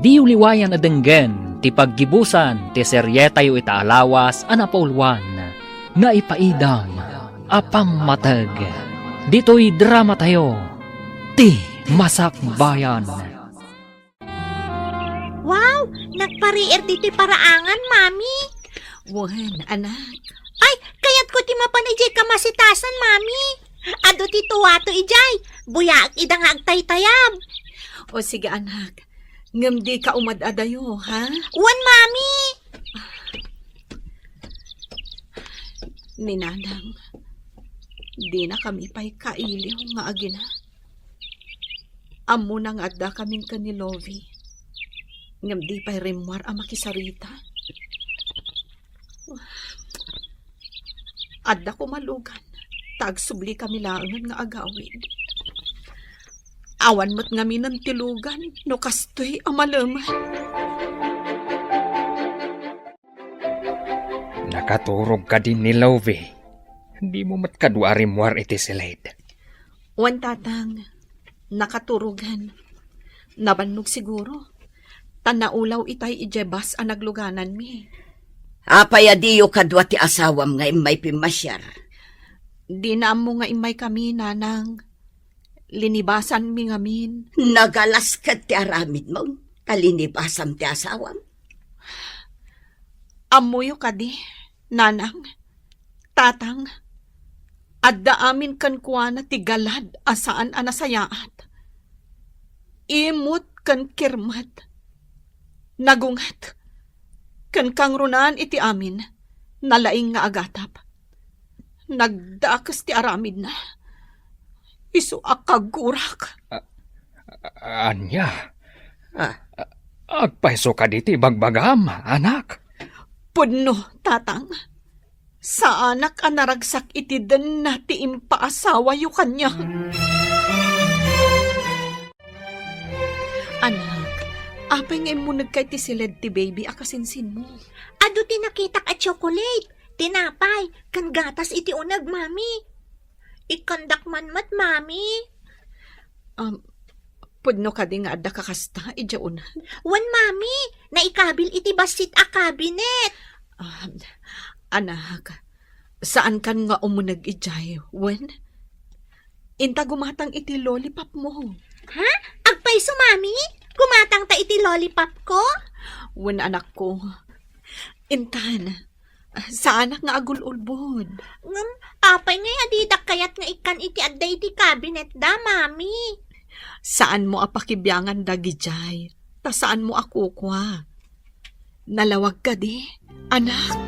diyo liwayan a denggen ti paggibusan ti serietayo ita a lawas a napauluan, Naipaidam a Pammateg. Ditoy dramatayo, Ti Masakbayan. Wow! Nagpariir ditoy paraangan, Mami. Wen, anak. Ay, kayatko ti mapan idiay kamasitasan, Mami. Adu ti tuwato idiay. Buyaak ida nga agtaytayab. O sige, anak. Ngem dika umad-adayo, ha? Wen, Mami. Ni Nanang, dina kami pay kailiw nga agina. Ammona nga adda kamin ken ni Lovie. Ngem di pay rimmuar a makisarita. Adda koma lugan, ta agsubli kami laengen nga agawid. Awan met ngaminen ti lugan no kastoy a malemed. Nakaturog kadi ni Lovie? Dimo met kadu a rimmuar iti siled? Wen, Tatang. Nakaturogan. Nabannog siguro. Ta naulaw itay idiay bus a naglugananmi. Apay a diyo kadua ti asawam nga immay pimmasiar? Dina ammo nga immay kami, Nanang. Linibasanmi ngamin. Nagalas ket ti aramidmo, ta linibasam ti asawam. Ammoyo kadi, Nanang, Tatang, adda amin kenkuana ti galad a saan a nasayaat. Imut ken kirmet. Nagunget. Ken kangrunaan iti amin, nalaing nga agatap. Nagdakes ti aramidna. Isu a kagurak. A-, a-, ania? Ah. Agpayso kadi ti ibagbagam, anak? Pudno, Tatang. Saanak a naragsak iti denna ti impaasawayo kaniak. Anak, apay nga immunegka iti siled ti baby a kasinsinmo? Adu ti nakitak a chocolate, tinapay, ken gatas iti uneg, Mami. Ikkandak man met, Mami. Um, pudno kadi nga adda kakasta idiay uneg? Wen, Mami, naikabil iti bassit a cabinet. Um, anak, saankan nga umuneg idiay, wen? Inta gumatang iti lollipop mo. Ha? Agpayso, Mami? Gumatang ta iti lollipop ko? Wen, anakko. Intan, saanak nga agul-ulbod. Ngem, apay ngay a didak kayat nga ikkan iti adda iti cabinet da, Mami? Saanmo a pakibiangan dagidiay, ta saanmo a kukua. Nalawag kadi, anak?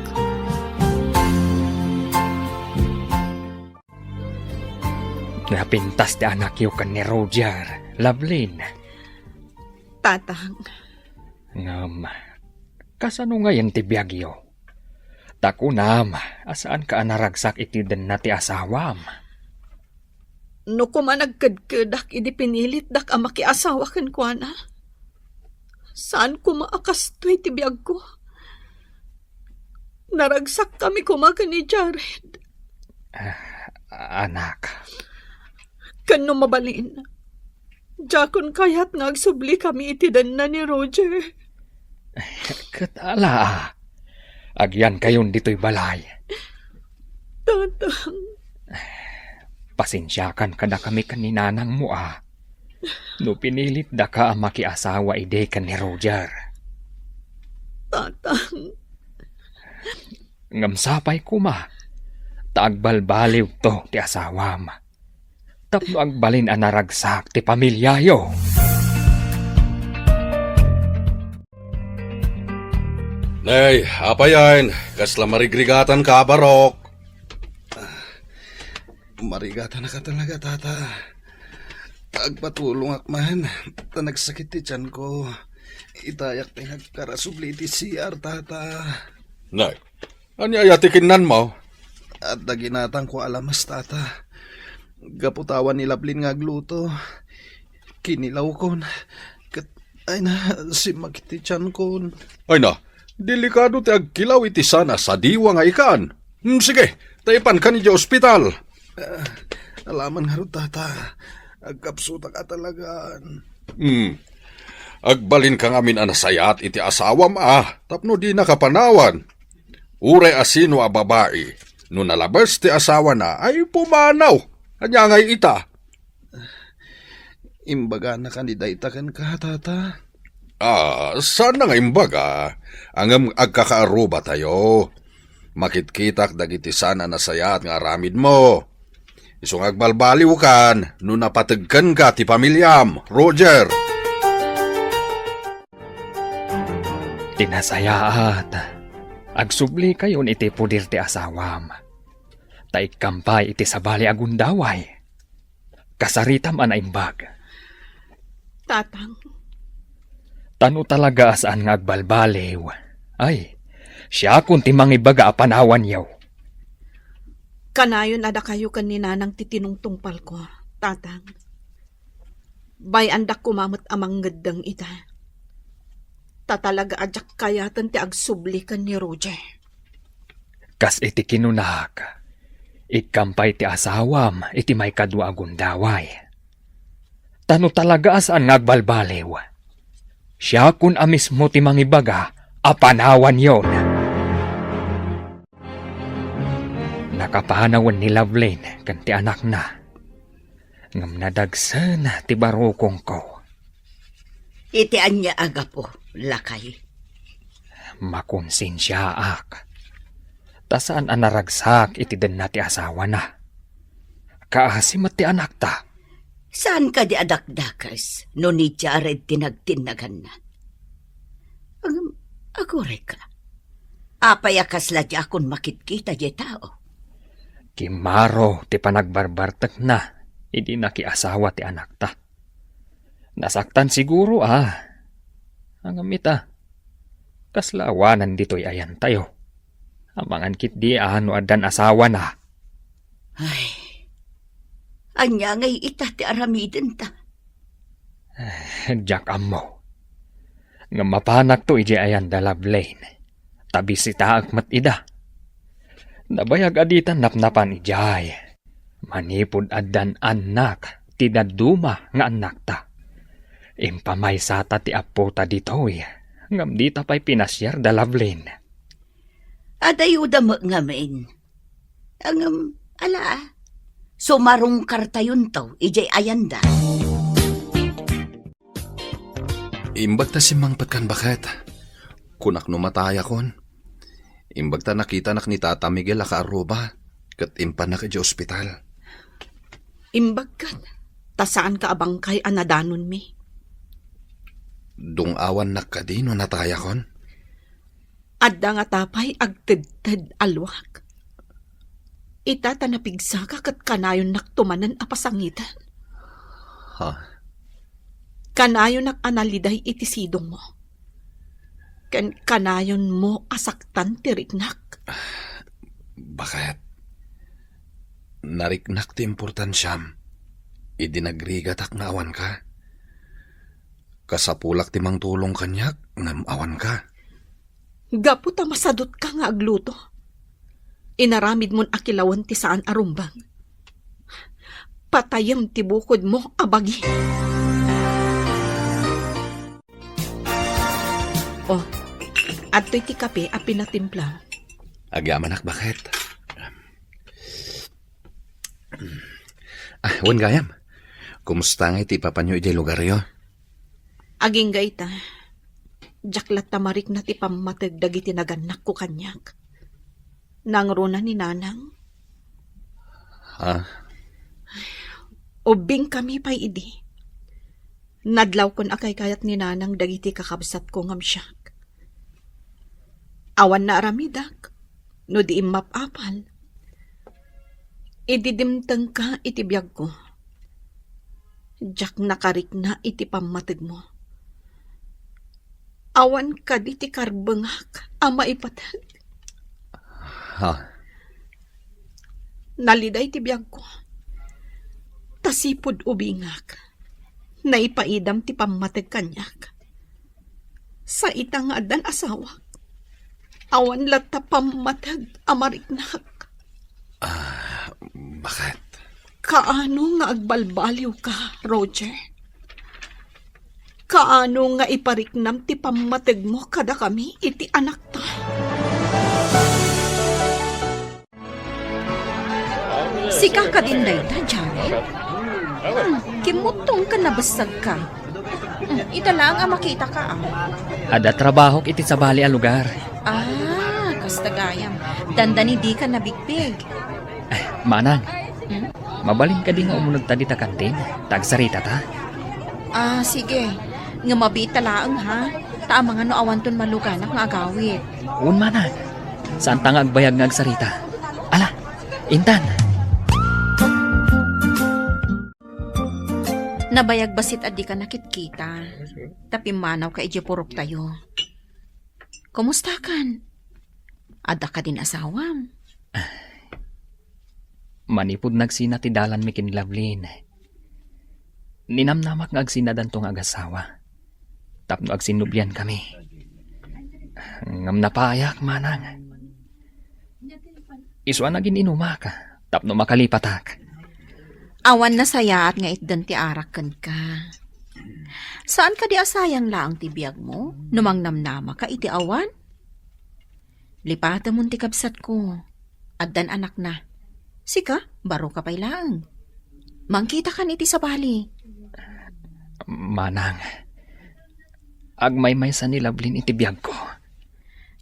Napintas ti anakyo ken ni Roger, Lovelyn. Tatang. Ngem, kasano ngayen ti biagyo? Ta kunam a saanka a naragsak iti denna ti asawam. No koma nagkedkedak idi pinilitdak a makiasawa kenkuana, saan koma a kastoy ti biagko. Naragsakkami koma ken ni Jared. Ah, anak. Ken no mabalin, diakon kayat nga agsublikami iti denna ni Roger. Ket ala, agyankayon ditoy balay. Tatang. Pasensiakan kadakami ken ni nanangmo a no pinilitdaka a makiasawa idi ken ni Roger. Tatang. Ngem sapay koma, ta agbalbaliwto ti asawam. Tapno agbalin a naragsak ti pamiliayo. Nay, apayen, kasla marigrigatanka a barok. Marigatanaka talaga, tata. Agpatulongak man, ta nagsakit ti tianko. Itayak pay nga agkarasubli iti C R, tata. Nay, ania aya ti kinnanmo? Adda ginatangko a lamas, tata. Gapu ta awan ni Lablin nga agluto, kinilawkon. Ket, ay na, simmakit ti tiankon. Ay na, delikado ti agkilaw iti saan a sadiwa nga ikan. Hmm, sige, ta ipankan idiay ospital. Ah, alaman ngarud, tata. Agkapsutak a talagan. Hmm. Agbalinka ngamin a nasayaat iti asawam a tapno dinaka panawan. Uray a sino a babai, no nalabes ti asawana, ay pumanaw. Ania ngay ita? Imbagana kadi dayta kenka, tata? Ah, saan na nga imbaga, ngem agkakaarrubatayo. Makitkitak dagiti saan a nasayaat nga aramidmo. Isu nga agbalbaliwkan no napateg kenka ti pamiliam, Roger. Ti nasayaat, agsublikayon iti poder ti asawam. Ta ikkampay iti sabali a gundaway. Kasaritam a naimbag. Tatang. Ta no talaga a saan nga agbalbaliw, ay, siakon ti mangibaga a panawanyo. Kanayon a dakayo ken ni Nanang ti tinungtungpalko, Tatang. Bay-andak koma met a mangngeddeng ita. Ta talaga a diak kayaten ti agsubli ken ni Roger. Kas iti kinunak, ikkampay ti asawam iti maikadua a gundaway. Ta no talaga a saan nga agbalbaliw, siakon a mismo ti mangibaga a panawanyon. Nakapanawen ni Lovelyn ken ti anakna. Ngem nadagsen ti barukongko. Iti ania a gapu, lakay? Makonsensiaak. Ta saan a naragsak iti denna ti asawana. Kaasi met ti anakta. Saan kadi a dakdakes no ni Jared ti nagtinnaganna? Ngem, agurayka. Apay a kasla diakon makitkita diay tao? Kimmaro ti panagbarbartekna idi nakiasawa ti anakta. Nasaktan siguro a. Ngem ita, kasla awanan ditoy ayantayo. Amangan ketdi a no addan asawana. Ay, ania ngay ita ti aramidenta? Eh, diak ammo. Ngem mapanakto idiay ayanda, Lovelyn. Ta bisitaek met ida. Nabayag a ditan napnapan idiay. Manipud addan annak ti dadduma nga annakta. Impamaysata ti appota ditoy, ngem dita pay pinasiarda, Lovelyn. Adayoda met ngamin. Ngem, ala, sumarungkartayonto idiay ayanda. Imbag ta simmangpetkan, baket. Kunak no matayakon. Imbag ta nakitanak ni Tata Miguel a kaarruba, ket impannak idiay ospital. Imbag ket, ta saanka a bangkay a nadanonmi. Dung-awannak kadi no natayakon? Adda ngata pay agtedted a luak. Ita ta napigsaka ket kanayonnakto manen a pasangiten. Ha? Kanayonnak a naliday iti sidongmo. Ken kanayonmo a saktan ti riknak. Baket. Nariknak ti importansiam idi nagrigatak nga awanka. Kasapulak ti mangtulong kaniak ngem awanka. Gapu ta masadutka nga agluto, inaramidmon a kilawen ti saan a rumbeng. Patayem ti bukodmo a bagi. Oh, adtoy ti kape a pinatimplam. Agyamanak, baket. Ah, wen gayam. Kumusta ngay ti ipapanyo idiay lugaryo? Agingga ita. Diak latta marikna ti pammateg dagiti nagannakko kaniak. Nangruna ni Nanang. Ha? Ubbingkami pay idi. Nadlawkon a kaykayat ni Nanang dagiti kakabsatko ngem siak. Awan naaramidak no di immap-apal. Idi dimtengka iti biagko, diak nakarikna iti pammategmo. Awan kadi ti karbengak a maipateg. Ha? Naliday ti biagko. Ta sipud ubingak, naipaidam ti pammateg kaniak. Sa ita nga addan asawak, awan latta pammateg a mariknak. Ah, baket. Kaano nga agbalbaliwka, Roger? Kaano nga ipariknam ti pammategmo kadakami iti anakta? Sika kadin dayta, Jared? Hmm, kimmuttong ken nabessegka. Hmm, ita laeng a makitaka, ah. Adda trabahok iti sabali a lugar. Ah, kasta gayam. Dandani dika nabigpig. Manang, Hmm? Mabalin kadi nga umunegta dita kantin, ta agsaritata? Ah, sige. Nga mabiit ta laeng, ha? Ta amangan no awanton maluganak nga agawid. Wen, manang. Saanta nga agbayag nga agsarita. Ala, intan. Nabayag bassit a dika nakitkita. Ta pimmanawka idiay puroktayo. Kumustakan? Adda kadin asawam? Manipud nagsina ti dalanmi ken ni Lovelyn, ninamnamak nga agsinadanto nga agasawa tapno agsinnubliankami. Ngem napaayak, manang. Isu a nagin-inumak tapno makalipatak. Awan nasayaat nga itdan ti arak kenka. Saan kadi a sayang laeng ti biagmo no mangnamnamaka iti awan? Lipatemon ti kabsatko. Addan anakna. Sika, baroka pay laeng. Mangkitakan iti sabali. Manang, agmaymaysa ni Lovelyn iti biagko.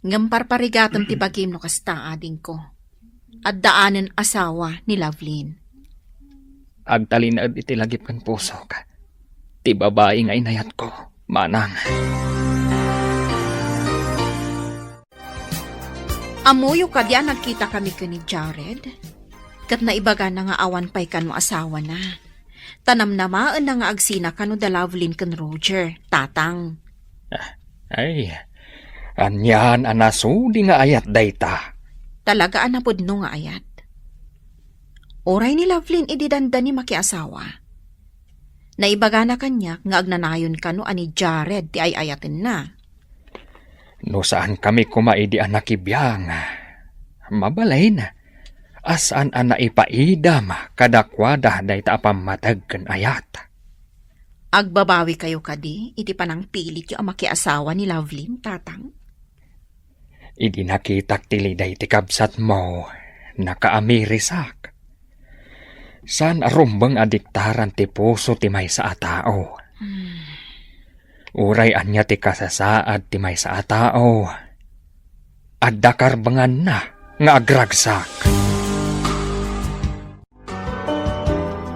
Ngem parparigatem ti bagim no kasta, adingko. Addaanen asawa ni Lovelyn. Agtalinaed iti lagip ken pusok ti babai nga inayatko, manang. Ammoyo kadi a nagkitakami ken ni Jared? Ket naibagana nga awan pay kano asawana. Ta namnamaenna nga agsina kano da Lovelyn ken Roger, tatang. Ay, anian a nasudi nga ayat dayta. Talaga a napudno nga ayat. Uray ni Lovelyn idi dandani makiasawa. Naibagana kaniak nga agnanayon kano a ni Jared ti ay-ayatenna. No saankami koma idi a nakibiang, mabalin a saan a naipaidam kadakuada dayta a pammateg ken ayat. Agbabawikayo kadi iti panangpilityo a makiasawa ni Lovelyn, tatang? Idi nakitak ti liday ti kabsatmo, nakaamirisak. Saan a rumbeng a diktaran ti puso ti maysa a tao. Hmm. Uray ania ti kasasaad ti maysa a tao, adda karbenganna nga agragsak.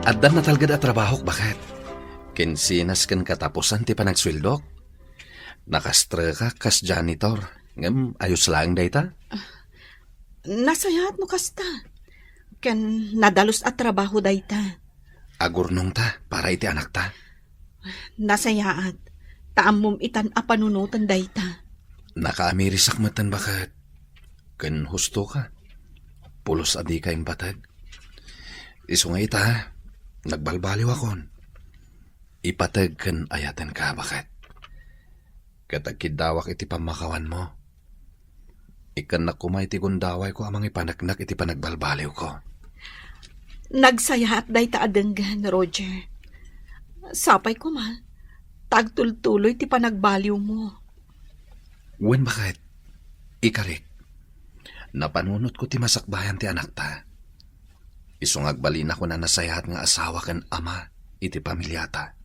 Addan natalged a trabahok, baket. Kinsinas ken katapusan ti panagsueldok. Nakastreka kas janitor. Ngem ayos laeng dayta? Nasayaat no kasta. Ken nadalus a trabaho dayta. Agurnongta para iti anakta. Nasayaat. Ta ammom itan a panunoten dayta. Nakaamirisak metten, baket. Ken husto ka. Pulos a dika impateg. Isu nga ita, nagbalbaliwakon. Ipateg ken ayatenka, baket. Ket agkiddawak iti pammakawanmo. Ikkannak koma iti gundawayko a mangipaneknek iti panagbalbaliwko. Nagsayaat dayta a denggen, Roger. Sapay koma, ta agtultuloy ti panagbaliwmo. Wen, baket, ikarik, napanunotko ti masakbayan ti anakta. Isu nga agbalinakon a nasayaat nga asawa ken ama iti pamiliata.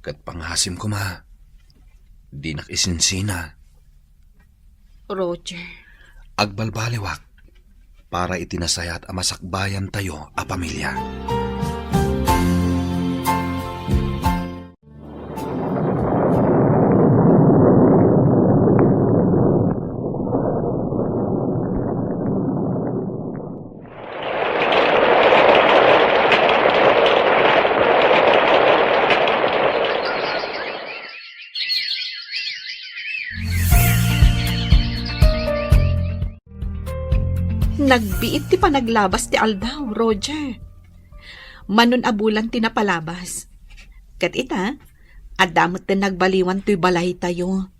Ket pangasim koma, dinak isinsina. Roger. Agbalbaliwak para iti nasayaat a masakbayantayo a pamilia. Nagbiit ti panaglabas ti aldaw, Roger. Manon a bulan ti napalabas. Ket ita, adda met ti nagbaliwan toy balaytayo.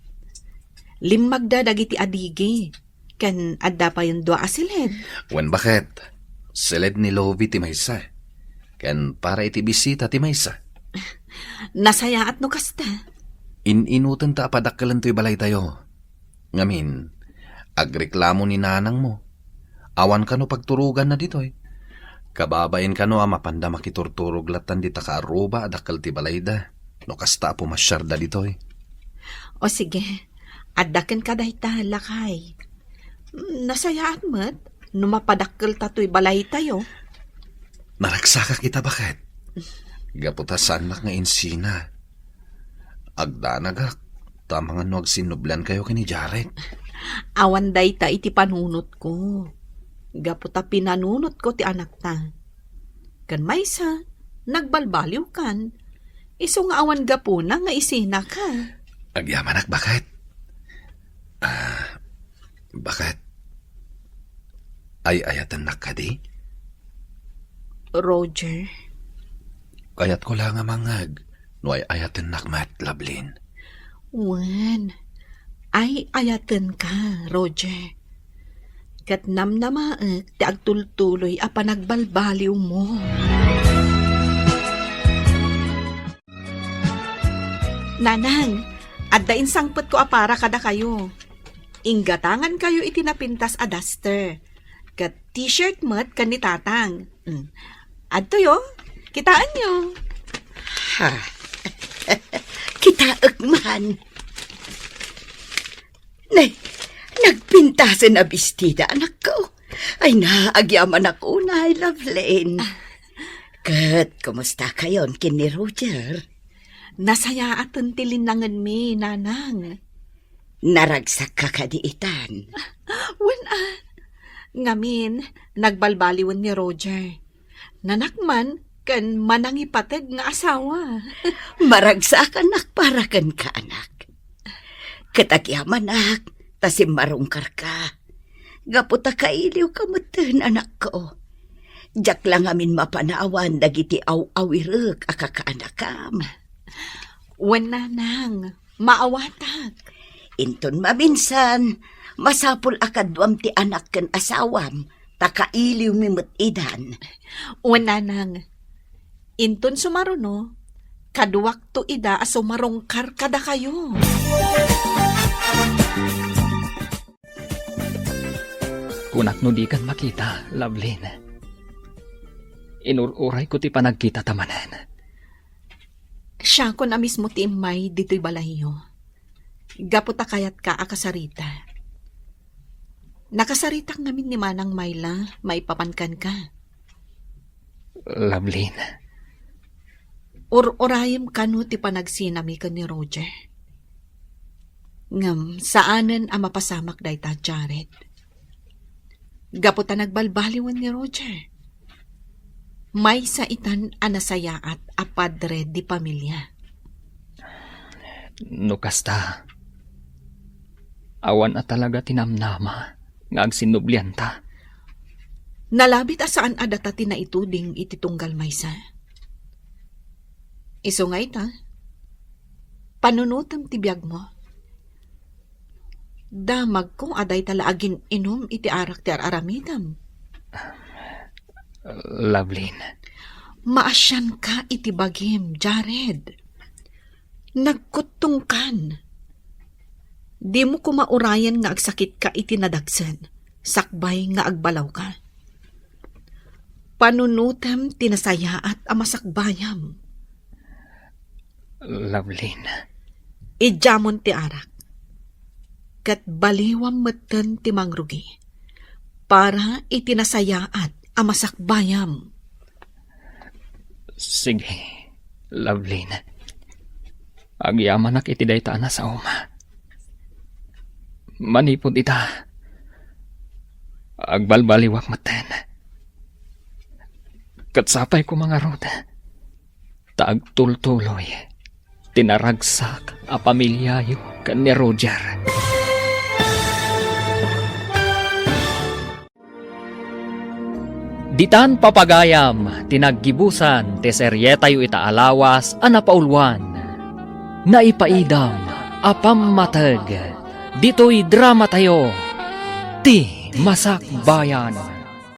Limmagda dagiti adigi, ken adda payon dua a siled. Wen, baket, siled ni Lovie ti maysa, ken para iti bisita ti maysa. Nasayaat no kasta. In-inutenta a padakkelan toy balaytayo. Ngamin, agreklamo ni nanangmo. Awan kano pagturoganna ditoy. Kababain kano a mapanda makiturturog lattan dita kaarruba a dakkel ti balayda, no kasta a pumasiarda ditoy. O sige, adda kenka dayta, lakay. Nasayaat met no mapadakkelta toy balaytayo. Naragsakak ita, baket. Gapu ta saannak nga insina. Agdanagak, ta amangan no agsinnubliankayo ken ni Jared. Awan dayta iti panunotko. Gapu ta pinanunotko ti anakta. Ken maysa, nagbalbaliwkan. Isu nga awan gapuna nga isinaka. Agyamanak, baket. Ah, baket. Ay-ayatennak kadi? Roger. Kayatko la nga mangngeg no ay-ayatennak met, Lovelyn. Wen, ay-ayatenka, Roger. Ket namnamaek ti agtultuloy a panagbalbaliwmo. Nanang, adda insangpetko a para kadakayo. Inggatangankayo iti napintas a duster. Ket t-shirt met ken ni Tatang. Mm. Adtoyo, kitaenyo. Ha. Kitaek man. Ne, nagpintasen a bestida, anakko. Ay na, agyamanak unay, Lovelyn. Ket kumustakayon ken ni Roger? Nasayaaten ti linnangenmi, Nanang. Naragsakka kadi itan? Wen a. Ngamin, nagbalbaliwen ni Roger. Nanakman ken manangipateg nga asawa. Maragsakanak para kenka, anak. Ket agyamanak ta simmarungkarka. Gapu ta kailiwka metten, anakko. Diak la ngamin mapanawan dagiti aw-awirek a kakaanakam. Wen, Nanang, maawatak. Inton maminsan, masapul a kaduam ti anak ken asawam, ta kailiwmi met idan. Wen, Nanang, inton sumaruno, kaduakto ida a sumarungkar kadakayo. Kunak no dikan makita, Lovelyn. Inur-urayko ti panagkitata manen. Siakon a mismo ti immay ditoy balayyo. Gapu ta kayatka a kasarita. Nakasaritak ngamin ni Manang Myla maipapan kenka. Lovelyn. Ur-urayem kano ti panagsinami ken ni Roger. Ngem saanen a mapasamak dayta, Jared. Gapu ta nagbalbaliwen ni Roger. Maysa itan a nasayaat a padre di pamilia. No kasta, awan a talaga ti namnama nga agsinnublianta. Nalabit a saan a data ti naituding iti tunggal maysa. Isu nga ita, panunutem ti biagmo. Damagko a dayta la agin-inum iti arak ti ar-aramidem. Lovelyn. Maasianka iti bagim, Jared. Nagkuttongkan. Dimo koma urayen nga agsakitka iti nadagsen, sakbay nga agbalawka. Panunutem ti nasayaat a masakbayam. Lovelyn. Idiamon ti arak. Ket baliwam metten ti mangrugi para iti nasayaat a masakbayam. Sige, Lovelyn. Agyamanak iti dayta a nasaom. Manipud ita, agbalbaliwak metten. Ket sapay koma ngarud ta agtultuloy ti naragsak a pamiliayo ken ni Roger. Ditan papagayam ti naggibusan ti serietayo ita a lawas a napauluan, Naipaidam a Pammateg, ditoy dramatayo, Ti Masakbayan.